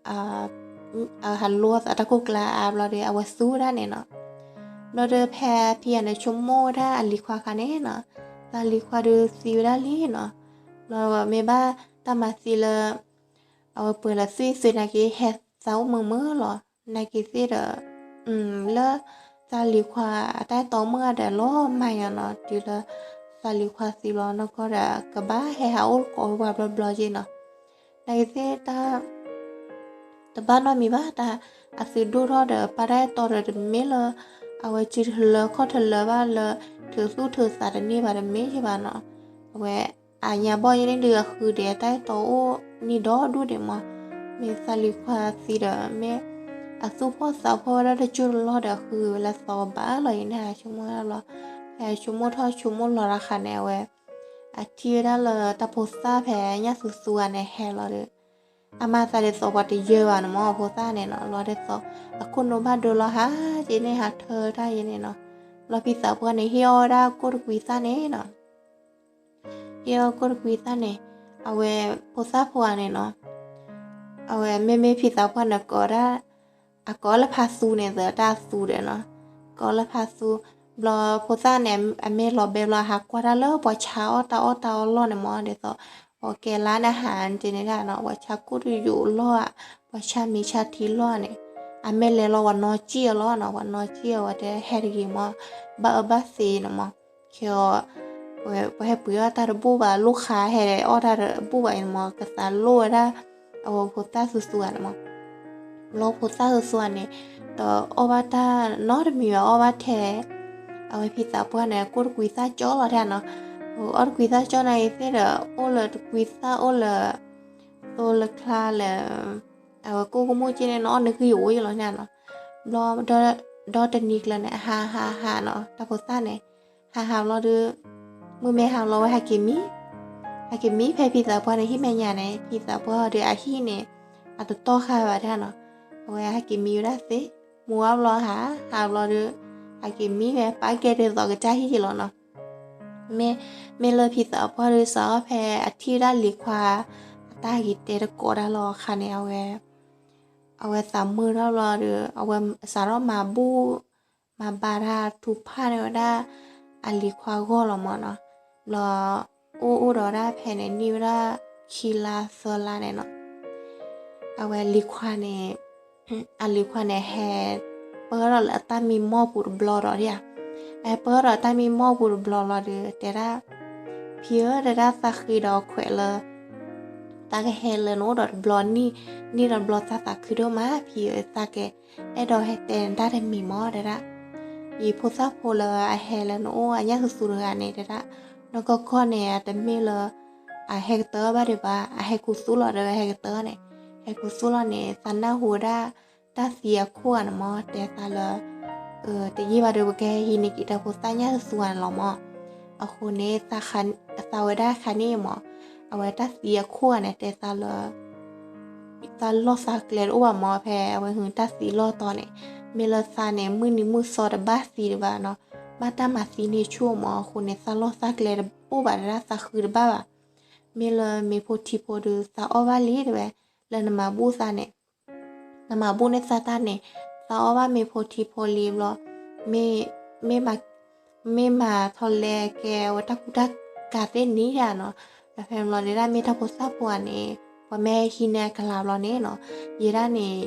အဟးလိအသးတၢ်ကိၢ်ကျါအါဘျီဒီး အဝဲသူဝဲဒၣ်န့ၣ်နီၤ. ဘျီဒီးဖဲဖံဂၤန့ၣ် ဆိကမိၣ်ဝဲဒၣ်အလံၤခွါခါန့ၣ်နီၤ, သးလံၤခွါဒီးသံဝဲဒၣ်လံနီၤ. ဘျီမ့ၢ်ဘၣ်တၢ်မၤသံလၢ အဝဲပှဲၤလၢသွံၣ်သွံၣ်နာ်က့ ဟဲသးအိၣ်မုာ်မုာ်လီၤ. နာ်က့ၤသ့ၣ်ဒီး လၢ သးလံၤခွါအတၢ်အဲၣ်တီမုၣ်ဂၤဒီးလီၤမၤညါနီၤ, တုၤလၢ သးလံၤခွါသံလီၤနီၢ်ကီၢ်ဒီး ကဘၣ်ဟဲဟးအိၣ်ကိးဝဲပှၤဘျီဘျီက့နီၤ. နာ်က့ၤသ့ၣ်တၢ် တဘၣ်နီတမံၤဘၣ်, တၢ်အသုဒိၣ်ထီၣ်ဒီး ပၢ်တၢ်အဲၣ်တီဒီးတမ့ၢ်လၢ အဝဲစုထလၢခီၣ်ထလၢဘၣ်လၢ ထုးသူၣ်ထုးသးတန့ၢ်ဘၣ်တမ့ၢ်ယဘၣ်နီၤ. အဝဲ အညါဘီၣ်ယဲန့ၣ်ဒုး အဃုဒံးအတၢ်အဲၣ်တီအိၣ်န့ၣ်ဒီဒူၣ်ဒံးမး, မ့ၢ်သးလံၤခွါသံဒီး မ့ၢ်အသူၣ်ဖှီၣ်သးဖှီၣ်ဝဲဒၣ်တစိၢ်တလီၢ်ဒီး အဃုဝဲလၢသီကဘၣ်လီၤအံၤန့ၣ် ဟးဆိကမိၣ်လီၤ. ဟဲဆိကမိၣ်ထီၣ်ဆိကမိၣ်လီၤတခါန့ၣ် အဝဲ အထံၣ်ဝဲဒၣ်လၢတၢ်ဖိသၣ်ဖဲညၣ်သူသူဂၤန့ၣ်ဟဲလီၤဒီး အမၤသးဒ်သိးပှၤတယၢဘၣ်န့ၣ်မး ဖိသၣ်န့ၣ်နီၤ, လီၤဒ်သိး အခိၣ်နူာ်ဘၣ်ဒိလီၤဟးက့န့ၣ် ဟးထၢတၢ်ယဲန့ၣ်နီၤ. ဘျီဖံသးပှၢ်န့ၣ် ဟ့ၣ်အီၣ်ဝဲဒၣ်ကိၣ်တကွံသၣ်န့ၣ်နီၤ, ဟ့ၣ်အီၣ်ကိၣ်တကွံသၣ်န့ၣ် အဝဲဖိသၣ်ဖိဧါန့ၣ်နီၤ, အဝဲမ့မ့ၢ်ဖံသးပှၢ်န့ၣ် ကိးဒၣ် အကိးလၢဖးသူန့ၣ် သတးသူဒီးနီၤ, ကိးလၢဖးသူ, ဘျီဖိသၣ်န့ၣ် အမ့ၢ်လီၤဘဲဘျီ ဟးကွၢ်တၢ်လၢပှၤဆါအီၣ်တၢ်အီၣ်တၢ်အီလီၢ်န့ၣ်မး ဒ်သိး ပှၤကဲလါန့ၣ်ဟးက့န့ၣ်ဒၣ်နီၤ, ပှၤဆါကိၣ်တယိာ်လီၢ်ဧါ, ပှၤဆါမံၤဆါထံလီၢ်န့ၣ်, အမ့ၢ်လဲၤလီၤ ပှၤနီၢ်ကံၣ်အီၤလီၤနီၤ, ပှၤနီၢ်ကံၣ်အီၤဝဲတဲဟဲတဂ့ၤမး, ဘၣ်အၢဘၣ်သီန့ၣ်မး, ခဲအီၤ ပှၤဟဲပှ့ၤအီၣ်တၢ်တဘိၣ်ဘၣ် လိၣ်ခါဟဲအီၣ်တၢ်တဘိၣ်ဘၣ်အံၤန့ၣ်မး ကသးလိၣ်ဝဲဒၣ် အဝဲဖိသၣ်သူသူဂၤန့ၣ်မး, ဘျီဖိသၣ်သူသူဂၤန့ၣ် တအီၣ်ဘၣ်တၢ်နီတမံၤဘၣ် အီၣ်ဘၣ်ထဲ အဝဲဖံသးပှၢ်န့ၣ် ကိၢ်တကွံသၣ်ကၠီလီၤဒၣ်နီၤ. အီၣ်တကွံသၣ်ကၠီန့ၣ်သ့ၣ်ဒီး အိၣ်လၢတကွံသၣ်အိၣ်လၢ သိလၢချါလၢ အဝဲကိၢ်ကမိၣ်က့န့ၣ် နအီၣ်နဂံၢ်ယအိၣ်ယလီၤန့ၣ်နီၤ. ဘျီ ဒီတနံၤကျၢၤန့ၣ် ဟးဟးဟးနီၤ တၢ်ဖိသၣ်န့ၣ် ဟးဟးဘျီဒီး မုၢ်မ့ၢ်ဟးဘျီဝဲဟဲက့ၤမံ ဟဲက့ၤမံဖဲဖံသးပှၢ်န့ၣ် ဟံၣ်မဲာ်ညါန့ၣ် ဖံသးပှၢ်ဒီးအဟံၣ်န့ၣ် အတတီၢ်ဃာ်ဘၣ်ဒၣ်နီၤ. အဝဲဟဲက့ၤမံဝဲဒၣ်သ့ မူအါဘျီဟး ဟးဘျီဒီး ဟဲက့ၤမံဝဲ ပာ်ကဲဒ်သိးကစၢ်ဟံၣ်ယလီၤနီၤ. မ့ၢ် မ့ၢ်လၢဖံသးပှၢ်ဒီးစးထီၣ်ဖဲအထံၣ်ဝဲဒၣ်လံၤခွါ အတၢ်ဟဲက့ၤတဲတကိးဒၣ်လီၤအခါန့ၣ် အဝဲ အဝဲသးမုာ်ထီၣ်ဘျီဒီး အဝဲစးထီၣ်မၤဘူၣ် မၤဘါတၢ်ထူဖၣ်န့ၢ်ဝဲဒၣ် အလံၤခွါဂီၢ်လီၤမၢ်နီၤ. ဘျီ အိၣ်အိၣ်ဒီးဒၣ်ဖဲန့ၣ် နံၣ်ဝဲဒၣ်ခံလါသၢလါန့ၣ်နီၤ. အဝဲလံၤခွါန့ၣ် အလံၤခွါန့ၣ် ဟဲပၢၢ်ထီၣ်လၢအတၢ်မံမီၢ်ပူၤတဘျီဒီးဒၣ်ဧါ, အဟဲပၢၢ်ထီၣ်ဒီးအတၢ်မံမီၢ်ပူၤတဘျီလီၤဒီး တဲဒၣ် ဖံဧၢ တဲဒၣ် သးဃ့ဒီးခွဲးလၢ သးကဟဲလၢနအိၣ်ဒီးတဘျီနံၣ်, နံၣ်ဒီးတဘျီသးသးခုဒိၣ်မး ဖံဧၢ သးကအဲၣ်ဒိးဟဲတဲနတၢ်တမံၤမၢ် တဲဒၣ်. ယဖိသၣ်ဖိလၢအဟဲလၢနအိၣ်အညၣ်သူသူတဂၤန့ၣ် တဲဒၣ် နီၢ်ကီၢ်ကီၢ်န့ၣ် အတမ့ၢ်လၢ အဟဲကတၢၢ်ဘၣ်ဒံးဘၣ်, အဟဲခူသူၣ်လီၤဒီး ဟဲကတၢၢ်န့ၣ်, ဟဲခူသူၣ်လီၤန့ၣ် သးနၢ်ဟူဝဲဒၣ် တၢ်သံအခိၣ်ဂၤန့ၣ်မၢ် တဲသးလၢ တယံာ်ဘၣ်ဒီး ပကဟဲဟံးန့ၢ်က့ၤတၢ်ဖိသၣ်ညၣ်သူသူဂၤန့ၣ်လီၤမၢ်. အဃိန့ၣ် သးဝဲဒၣ်ခါန့ၣ်မၢ်, အဝဲတၢ်သံအခိၣ်ဂၤန့ၣ် တဲသးလၢ သးလီၢ်သးကျဲတအိၣ်ဘၣ်မၢ်, ဖဲအဝဲဟုတၢ်သံလီၢ်တီၤန့ၣ်, မ့ၢ်လၢသးန့ၣ် မုၢ်နံၤမုၢ်သီတဘၣ်သံတဘၣ်နီၤ, ဘၣ်တၢ်မၤသံန့ၢ်ဆူၣ်မၢ်, အဃိန့ၣ် သးလီၢ်သးကျဲတအိၣ်ဘၣ်ဒၣ် သးဃုတဘၣ်ဘၣ်. မ့ၢ်လၢမ့ၤဖိထံဖိဒီး သးအီၣ်ဘၣ်လံတဲဝဲ, လၢနမၤဘူၣ်သးန့ၣ် နမၤဘူၣ်န့ၢ်သးတၢ်န့ၣ်, သးအီၣ်ဘၣ်မ့ၤဖိထံဖိလံဘျီ, မ့ၢ် မ့ၢ်မၤထီၣ်လဲကဲဝဲတၢ်ကူတၢ်ကၤသ့ၣ်နံၤဒၣ်နီၤ, ဒီးဖဲဘျီဒၣ်မ့ၢ်တၢ်ဖိသၣ်ဖိဂၤန့ၣ်, ပှၤမ့ၢ်ဟဲဟံးန့ၢ်အကလၤဘျီန့ၣ်နီၤ, ယဲဒၣ်န့ၣ်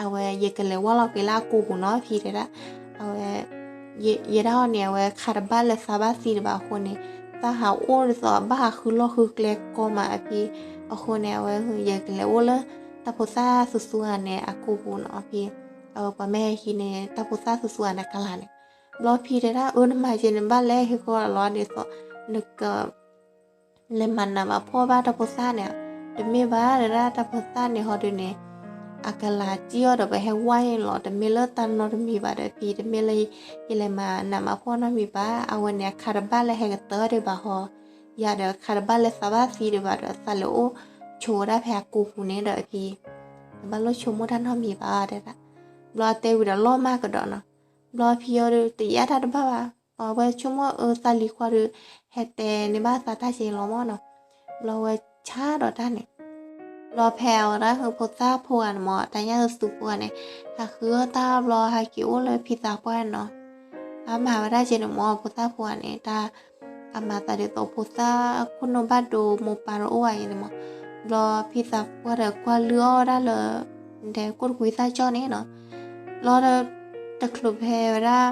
အဝဲယကလဲၤဝၢ်လီၤက့ၤလၢအကိာ်ပူၤနီၤ ဖံတဲဒၣ်, အဝဲ ယဲဒၣ်အီၤန့ၣ် အဝဲခးတဘၣ်လၢသးဘၣ်သံတဘၣ်အဃိန့ၣ်, သးဟးအိၣ်ဒ်သိးဘၣ်ဟးဃုလီၢ်ဃုကျဲကိးမးအဖံ, အဃိန့ၣ် အဝဲယကလဲၤအိၣ်လၢ တၢ်ဖိသၣ်သူသူဂၤန့ၣ် အကိာ်ပူၤနီၤဖံ, အဝဲပှၤမ့ၢ်ဟဲဟံးန့ၢ် တၢ်ဖိသၣ်သူသူဂၤန့ၣ်ကလၤန့ၣ်, ဘျီဖံတဲဒၣ် အၢ နမၤက့ၤန့ၣ်ဘၣ်လဲၣ် ဟ့ၣ်ကီးလီၤဒ်သိး နက လဲၤမၤနးမၤဖှီၣ်ဘၣ်တၢ်ဖိသၣ်န့ၣ်, တမ့ၢ်ဘၣ်တဲဒၣ် တၢ်ဖိသၣ်န့ၣ်ဟီဒုးန့ၣ်, အကလၤစံၣ်အီၤဒီးပဟဲဝၢ်န့ၣ်လီၤ, တမ့ၢ်လၢတၢ်နီတမံၤဘၣ်ဒီးဖံ, တမ့ၢ်လၢ ယလဲၤမၤနးမၤဖှီၣ်နီတမံၤဘၣ်, အဝဲန့ၣ် အခးတဘၣ်လၢဟဲကတၢၢ်ဒံးဘၣ်ဟီ, ယၤဒီးခးတဘၣ်လၢသးဘၣ်သံဒံးဘၣ်ဒီး သးလဲၤအိၣ်ဆိးဝဲဒၣ်ဖဲအကိာ်ပူၤန့ၣ်ဒီးဖံ, တဘၣ်လိၣ်ဆိကမိၣ်တၢ်နီတမံၤဘၣ်တဲဒၣ်, ဘျီအတဲဝံၤဒီးလီၤမၢ်ကဒီးနီၤ, ဘျီဖံအီၤဒီး တယါတၢ်တဘၣ်ဘၣ်, အဝဲဆိကမိၣ်အၢ သးလံၤခွါဒီး ဟဲတဲန့ၢ်ဘၣ်သးတၢ်က့ၤလီၤမၢ်နီၤ, ဘျီဝဲဆါဒီးတၢ်န့ၣ်, ဘျီဖဲအဝဲဒၣ်ဟုဖိသၣ်ဖိဂၤန့ၣ်မၢ် တၢ်ညၣ်သူသူဖိဂၤန့ၣ်, ဟးဃုအီၣ်တၢ်ဘျီဟဲက့ၤအိၣ်လၢဖံသးပှၢ်န့ၣ်နီၤ, အမၤဝဲဒၣ်က့ၤန့ၣ်မၢ် ဖိသၣ်ဖိဂၤန့ၣ် တၢ် အမၤသးဒ်သိးဖိသၣ်ခိၣ်နူာ်ဘၣ်ဒိမိၢ်ပၢ်တအိၣ်ဘၣ်အံၤန့ၣ်မၢ်, ဘျီဖံသးပှၢ်ဒီးကွၢ်လုၢ်အီၣ်ဝဲဒၣ်လၢ ဒဲကိၣ်တကွံသၣ်ကၠီန့ၣ်နီၤ, ဘျီဒီး တချုးဖဲဝဲဒၣ်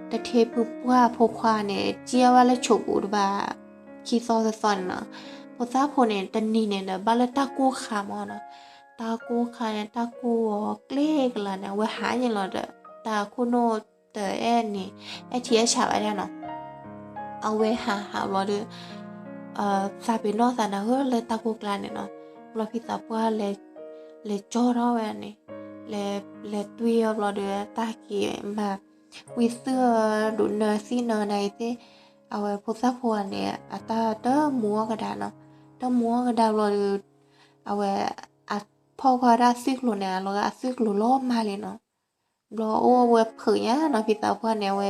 တထ့ဖုပှၢ်ဖိခွါန့ၣ် စံၣ်အီၣ်ဘၣ်လၢဆိးပူၤတဘၣ် ခံသီသၢသီန့ၣ်နီၤ, ဖိသၣ်ဖိန့ၣ် တနံၤန့ၣ်ဒီး ဘၣ်လၢတၢ်ကိၢ်ခါမၢ်နီၤ, တၢ်ကိၢ်ခါန့ၣ် တၢ်ကိၢ်အီၤကျ့ကလၤန့ၣ် အဝဲဟးန့ၣ်လီၤဒီး တၢ်ခိၣ်နူာ်တအဲၣ်န့ၣ် အဲၣ်ထံအဲၣ်ဆးဘၣ်ဒၣ်နီၤ, အဝဲဟးဟးဘျီဒီး သးပ့ၤနီၣ်သးနၤဧၢလၢတၢ်ကိၢ်ကျါန့ၣ်နီၤ, ဘျီဖံသးပှၢ် လဲၤကၠီထီၣ်ဝဲန့ၣ်, လဲၤတွံၢ်အီၤဘျီဒီး တၢ်က့ၤမၤ ဝံသုၣ်အီၤဒိးနၢသံၣ်နၢနၤအံၤသ့ၣ်, အဝဲဖိသၣ်ဖိဂၤန့ၣ် အတၢ်တမူအီၣ်ကဒါနီၤ, တမူအီၣ်ကဒါဘျီဒီး အဝဲ အဖီၣ်ကွၢ်ဝဲဒၣ်သွံၣ်ကျိၤန့ၣ် အလီၤဂာ်အသွံၣ်ကျိၤလီၤမၢ်လံနီၤ, ဘျီအိၣ်ဝဲဖုးညါနီၤ ဖံသးပှၢ်န့ၣ် အဝဲ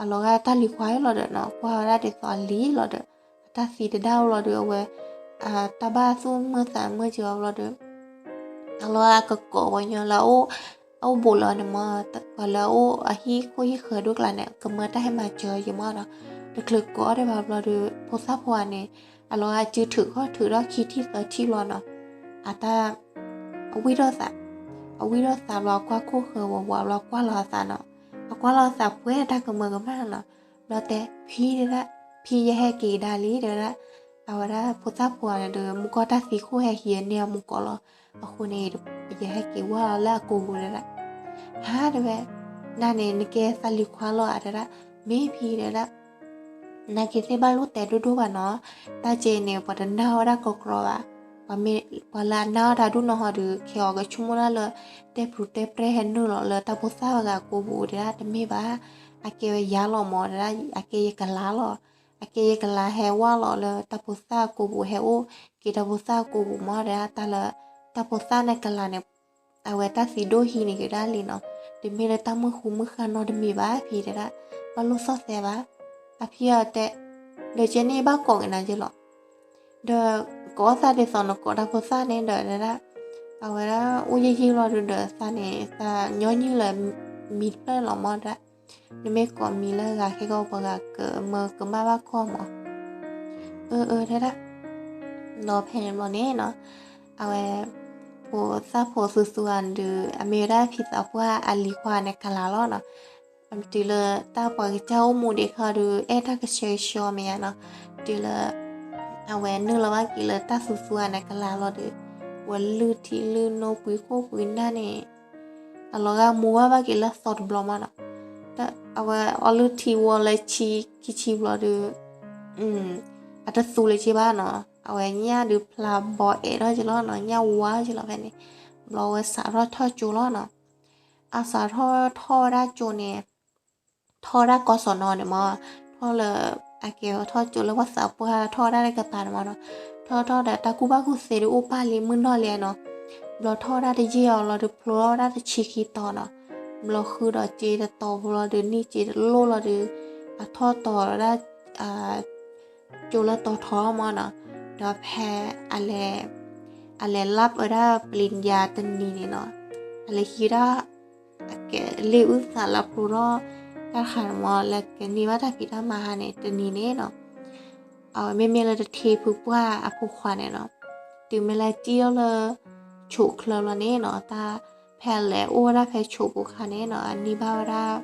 အလီၤဂာ်တၢ်လံၤခွါအံၤလီၤဒီးနီၤ ကွၢ်ဝဲဒၣ်ဒ်သိးအလံၤလီၤဒီး အတၢ်သံတဒၣ်ဘျီဒီး အဝဲ တၢ်ဘၣ်သူၣ်မုာ်သးမုာ်က့ၤအီၤဘျီဒီး အလီၤဂာ်ကကိးပှၤကညီလၢအအိၣ် အအိၣ်ဘူးလီၤန့ၣ်မၢ် ပှၤလၢအအိၣ်အဟံၣ်ခိၣ်ဟံၣ်ဃၢၤဒိၣ်ကျါန့ၣ် ကမၢတၢ်ဟဲမၤစၢၤက့ၤမၢ်နီၤ, တချုးကိးအီၤဒံးဘၣ်ဘျီဒီး ဖိသၣ်ဖိဂၤန့ၣ် အလီၤဂာ်စုထုးခီၣ်ထုးဒီးခံထံၣ်သၢထံၣ်ဘျီနီၤ, အတၢ် အဝံၣ်ထီၣ်သး, အဝံၣ်ထီၣ်သးဘျီ အကွၢ်ခိၣ်ဃၢၤဝးဝးဘျီ ကွၢ်လီၤအသးနီၤ, အကွၢ်လီၤအသးပှဲၤတၢ်ကမၢကမၣ်နီၤ, ဘျီတဲ ဖံတဲဒၣ်, ဖံယဟဲက့ၤကဒါလံတဲဝဲဒၣ်, အဝဲဒၣ်ဖိသၣ်ဖိဂၤန့ၣ်ဒီး မူကီၢ်တၢ်သံခိၣ်ဟဲဟံးန့ၢ်အမူကီၢ်လီၤ, အဃိန့ၣ် ယဟဲက့ၤဝၢ်လီၤလၢအကိာ်ပူၤတဲဒၣ်, ဟါတဲဝဲ, နၤန့ၣ် နကဲသးလံၤခွါလီၤဧါ တဲဒၣ်, မ့ၢ်ဖံတဲဒၣ်, နာ်က့ၤသ့ၣ်ဘၣ်လိၣ်တဲဒိၣ်ဒိၣ်ဘၣ်နီၤ, တၢ်ကဲန့ၣ် ပှၤတနာ်ဝဲဒၣ်ကီကီဘၣ်, ပှၤလၢအနာ်အီၤတၢ်ဒူၣ်နီၤဟီဒီး ခဲအီၤကဆိကမိၣ်ဒၣ်လၢ တဲပူၤတဲပြဲၢ်ဟဲနုာ်လီၤလၢတၢ်ဖိသၣ်ဂၤကိာ်ပူၤ တဲဒၣ်တမ့ၢ်ဘၣ်, အကဲဝဲယၤလီၤမၢ် တဲဒၣ် အကဲယကလၤလီၤ, အကဲယကလၤဟဲဝဲလီၤလၢတၢ်ဖိသၣ်ကိာ်ပူၤ ဟဲအိၣ်က့ၤတၢ်ဖိသၣ်ကိာ်ပူၤမၢ် တဲဒၣ် တၢ်လၢ တၢ်ဖိသၣ်န့ၣ်ကလၤန့ၣ် အဝဲတၢ်သံဒိၣ်ဟံးန့ၢ်က့ၤဒၣ်လံနီၤ, တမ့ၢ်လၢတၢ်မုၢ်ဃူမုၢ်ဃါနီတမံၤဘၣ် ဖံတဲဒၣ်, ဘၣ်လိၣ်သီၣ်သဲဘၣ်, အဖံအီၤတဲ, ဒီးကဲန့ၣ်ဘၣ်ကိးက့ၤနၤက့ၤလီၤ, ဒီးကိးသးဒ်သိးနကိး တၢ်ဖိသၣ်န့ၣ်ဒီး တဲဒၣ်, အဝဲဒၣ်အိၣ်ယံာ်ယံာ်လီၤဒုးဒီးသးန့ၣ် သးညီနုၢ်လၢ မံၤတဖျၢၣ်လီၤမၢ် တဲဒၣ်, နမ့ၢ်ကိးမံၤလၢဂၤခဲကီၢ် ပှၤဂၤကမၢကမၣ်ဘၣ်ခီမၢ်, အၢ အၢ တဲဒၣ်, ဒီးဖဲန့ၣ်ဘျီန့ၣ်နီၤ, အဝဲ ဖိသၣ်ဖိသူသူဂၤန့ၣ်ဒုး အမ့ၢ်ဝဲဒၣ်ဖံသးပှၢ်အလံၤခွါန့ၣ်ကလၤလီၤနီၤ, တုၤလၢတၢ်ပှၤကစၢ်အိၣ်မူဒံးခါဒီး အဲၣ်တၢ်ကဆှဲကဆှီမ့ၢ်ဧါနီၤ, တုၤလၢ အဝဲနုာ်လီၤဘၣ်က့ၤလၢတၢ်သူသူဂၤန့ၣ်ကလၤလီၤဒီး ဝဲလုၢ်ထံလုၢ်နိပှံၤခိၣ်ပှံၤနၢ်န့ၣ် အလီၤဂာ်မူဘၣ်ဘၣ်က့ၤလၢသီတဘျီမၢ်နီၤ, အဝဲအီလုၢ်ထံဝီလၢဆံခံဆံဘျီဒီး အတသူလၢၤက့ၤဘၣ်နီၤ, အဝဲညၣ်ဒုးဖျါဘီအဲးထီၣ်က့ၤလီၤနီၤ, ညၣ်ဝါက့ၤလီၤဖဲန့ၣ်, ဘျီဝဲစးထီၣ်ထီၣ်ကၠိလီၤနီၤ, အစးထီၣ်ထီၣ်ဝဲဒၣ်ကၠိန့ၣ် ထီၣ်ဝဲဒၣ်ကီၢ်စီၣ်နီၤန့ၣ်မၢ်, ထီၣ်လၢ အကဲထီၣ်ကၠိလၢပှၤသးပှၢ်ထီၣ်ဝဲဒၣ်လၢကပၤန့ၣ်မၢ်နီၤ, ထီၣ်ထီၣ်ဒီးတၢ်ကူၣ်ဘၣ်ကူၣ်သ့ဒုးအိၣ်ပၢ်လံမုၢ်နီၢ်လံနီၤ, ဘျီထီၣ်ဝဲဒၣ်တယံာ်အီၤလီၤဒီးဖျိထီၣ်ဝဲဒၣ်တဆံခံတီၤနီၤ, ဘျီဃုာ်ဒီးစ့တတီၤဖိလီၤဒီး နံၣ်စ့တလိၣ်လီၤဒီး အထီၣ်တီၤဝဲဒၣ် ကၠိလၢတီၤထီမၢ်နီၤ, ဒီးဖဲ အလဲၤလပ်ဝဲဒၣ်ပလံၤယၤတနံၤန့ၣ်နီၤ, အလဲၤဟံးဝဲဒၣ် အကဲလ့ၣ်အုၣ်သးလၢဖျိထီၣ်တၢ်တခါန့ၣ်မၢ် လၢကန့ၢ်ဘၣ်တၢ်ဖံးတၢ်မၤဟါန့ၣ် တနံၤန့ၣ်နီၤ, အဝဲမ့မ့ၢ်လၢတထံဖုပှၢ်အဖိခွါန့ၣ်နီၤ, တုၤမ့ၢ်လၢစံၣ်ထီၣ်လၢ ဆိးချၢဘျီန့ၣ်နီၤ, တၢ်ဖဲအလဲၤအိၣ်ဝဲဒၣ်ဖဲဆိးပူၤခါန့ၣ်နီၤ အန့ၢ်ဘၣ်ဝဲဒၣ်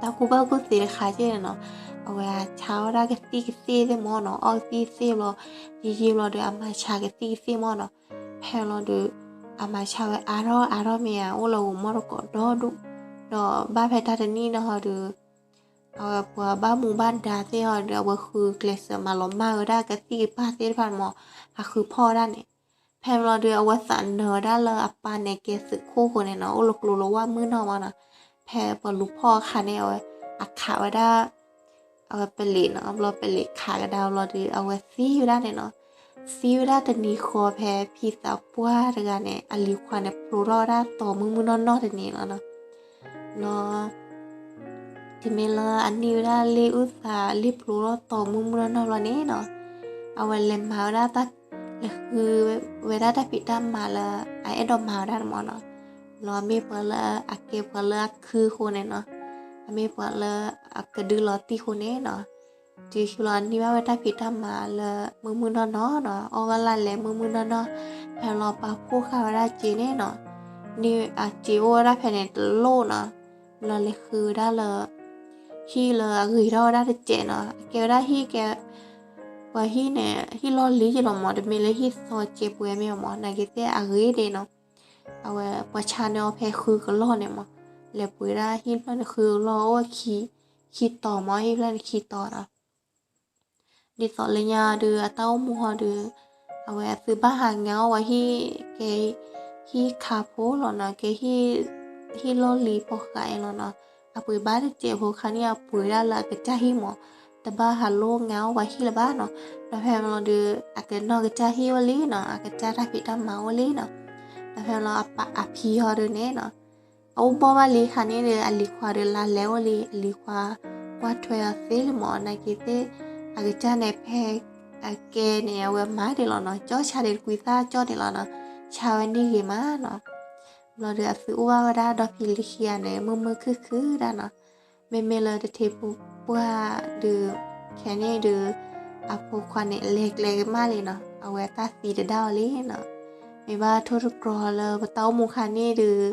တၢ်ကူၣ်ဘၣ်ကူၣ်သ့တခါက့န့ၣ်နီၤ, အဝဲအဆါဝဲဒၣ်ကသံၣ်ကသ့ၣ်သ့ၣ်မၢ်နီၤ, အီၣ်ကသံၣ်ကသ့ၣ်ဘျီ, ယံာ်ယံာ်ဘျီဒီး အမၤဆါကသံၣ်ကသ့ၣ်မၢ်နီၤ, ဖဲလီၤဒီး အမၤဆါဝဲအါထီၣ်အါထီၣ်မ့ၢ်ဧါ အိၣ်လၢဂီၤမီၢ်တကိးဒီဒူၣ်, ဒီးဘၣ်ဖဲတၢ်တနံၣ်န့ၣ်ဟီဒီး အဝဲပှၤဘၣ်မူဘၣ်ဒါသ့ၣ်ဟီဒီး အဝဲဃုကျဲးစၢးမၤလီၤမၢ်ဝဲဒၣ်ကသံၣ်ကပၢ်သ့ၣ်တဖၣ်န့ၣ်မၢ်, အဃုဖီၣ်ဝဲဒၣ်န့ၣ်, ဖဲဘျီဒီး အဝဲသးနၢၤဝဲဒၣ်လၢအပၢ်န့ၣ်ကဲသုးခိၣ်ဃိန့ၣ်နီၤ, အိၣ်လၢကျိၤလၢဝါမုၢ်နီၢ်မၢ်နီၤ, ဖဲပှၤလူၤဖီၣ်အခါန့ၣ် အဝဲ အခးဝဲဒၣ် အဝဲပလံၤနီၤ, ဘျီပလံၤခးကဒါဘျီဒီး အဝဲသံဝဲဒၣ်န့ၣ်နီၤ, သံဝဲဒၣ်တနံၤဃီဖဲဖံသးပှၢ်တဂၤန့ၣ် အလံၤခွါန့ၣ် ဖျိထီၣ်ဝဲဒၣ်တီၤမုၢ်မုၢ်နီၢ်နီၢ်တနံၤလီၤနီၤ. ဘျီ တုၤမ့ၢ်လၢအန့ၢ်ဝဲဒၣ်လ့ၣ်အုၣ်သးလ့ၣ်ဖျိထီၣ်တီၤမုၢ်မုၢ်နီၢ်နီၢ်ဘျီန့ၣ်နီၤ, အဝဲလဲၤမၤဝဲဒၣ်တၢ် လဲၤဃုဝဲဒၣ်တၢ်ဖံးတၢ်မၤလၢ အအဲၣ်ဒိးမၤဝဲဒၣ်န့ၣ်မၢ်နီၤ. ဘျီအမ့ၢ်ပှၤလၢအကဲပှၤလၢအခုအဃိန့ၣ်နီၤ, အမ့ၢ်ပှၤလၢအကဒုလီၤတံၢ်အဃိန့ၣ်နီၤ, တုၤဃီလီၤန့ၢ်ဘၣ်ဝဲတၢ်ဖံးတၢ်မၤလၢမုၢ်မုၢ်နီၢ်နီၢ်နီၤ, အီၣ်ဘၣ်လၢလဲၤမုၢ်မုၢ်နီၢ်နီၢ်, ဖဲလီၤပာ်ဖှိၣ်ဃာ်ဝဲဒၣ်စ့န့ၣ်နီၤ, န့ၢ်အစ့အိၣ်ဝဲဒၣ်ဖဲန့ၣ်တလိၣ်နီၤ. ဘျီလဲၤဃုဝဲဒၣ်လၢ ဟံၣ်လၢအဂ့ၤထီၣ်ဝဲဒၣ်တစဲးနီၤ, အကဲဝဲဒၣ်ဟံၣ်ကဲ ပှၤဟံၣ်န့ၣ် ဟံၣ်လီၢ်လံၤယဲလီၤမၢ်, တမ့ၢ်လၢဟံၣ်သီကဲပှဲၤမ့ၢ်မၢ်, နာ်က့ၤသ့ၣ်အဂ့ၤဒဲးနီၤ. အဝဲပှၤဆါန့ၢ်အီၤဖဲဃုကလီၢ်န့ၣ်မၢ်, လဲၤပှ့ၤဒၣ်ဟံၣ်ဖျၢၣ်န့ၣ်ဃုကလီၢ် အိၣ်ခံ ခံတီၤမၢ်, ဟံၣ်ဖျၢၣ်န့ၣ်ခံတီၤနီၤ. ဒ်သိးလၢညါဒီး အတၢ်အိၣ်မူဟီဒီး အဝဲအသုဘၣ်ဟးငါအီၣ်ဝဲဟံၣ်ကဲ ဟံၣ်ခါဖိလီၤနီၤ, ကဲ ဟံၣ်လီၢ်လံၤဖီဃးအံၤလီၤနီၤ. အပှ့ၤဘၣ်တစဲးဖိခါန့ၣ် အပှ့ၤဒၣ်လၢအကစၢ်ဟံၣ်မၢ်, တဘၣ်ဟးလိၣ်ငါအီၣ်ဝဲဟံၣ်လၢၤဘၣ်နီၤ. ဒီးဖဲမၢ်လီၤဒီး အကနီၢ်ကစၢ်ဟံၣ်အိၣ်လံနီၤ, အကစၢ်တၢ်ဖံးတၢ်မၤအိၣ်လံနီၤ. ဒီးဖဲမၢ်လီၤ အဖံဟီဒုးန့ၣ်နီၤ အအိၣ်ဘီၣ်ဘၣ်လံခါန့ၣ်ဒီး အလံၤခွါဒီးလါလဲၤအိၣ်လံ, အလံၤခွါကွၢ်ထွဲအီၤသ့လံမၢ်, နာ်က့ၤသ့ၣ် အကစၢ်န့ၣ်ဖဲ အကဲန့ၣ် အဝဲမၤဒံးလီၤနီၤ, ကၠီဆါဒံးတကွံသၣ်ကၠီန့ၣ်လီၤနီၤ, ဆါဝဲန့ၢ်ဂ့ၤမးနီၤ. ဘျီဒီးအသုအိၣ်ဘၣ်ဝဲဒၣ်ဒီဖံလံၤခံဂၤန့ၣ် မုာ်မုာ်ခုၣ်ခုၣ်ဒၣ်နီၤ. မ့မ့ၢ်လၢတထံပူၤပှၢ်ဒီး ခဲန့ၣ်ဒီး အဖိခွါန့ၣ် လဲၤကျဲကမၣ်လံနီၤ, အဝဲတၢ်သံတဒါအီၤလံနီၤ. မ့ၢ်ဘၣ်ထိၣ်တကြီၤလၢပတၢ်အိၣ်မူခါန့ၣ်ဒီး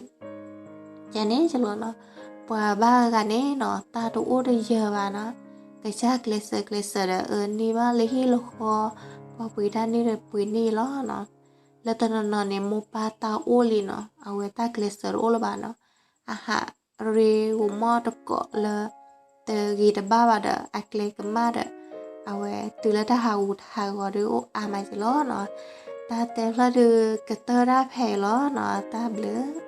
ယၤန့ၣ်ကလီၤနီၤ, ပှၤဘၣ်ဂၤန့ၣ်နီၤ တၢ်တအိၣ်တယၢၤဘၣ်နီၤ, ကစၢ်ကျဲးစၢးကျဲးစၢးဒီး အန့ၢ်ဘၣ်လၢဟံၣ်လၢဃီ, ပှၤပှ့ၤတၢ်န့ၢ်ဒီးပှ့ၤန့ၢ်လီၤနီၤ. လၢတနီၤနီၤန့ၣ် မိၢ်ပၢ်တၢ်အိၣ်လံနီၤ, အဝဲတၢ်ကျဲးစၢးတအိၣ်လၢၤဘၣ်နီၤ, အဟး ရ့ဂိၤမီၣ်တကိးလၢ တဂ့ၤတဘၣ်ဘၣ်ဒီး အကျဲကမၣ်ဒီး အဝဲတုၤလၢတၢ်ဟးဂူာ်ဟးဂီၤဒီးအိၣ်အါမးက့ၤလီၤနီၤ. တၢ်တဲဖျၢၣ်ဒုးကတၢၢ်ဒၣ်ဖဲအံၤလီၤနီၤ. တၢ်ဘျုး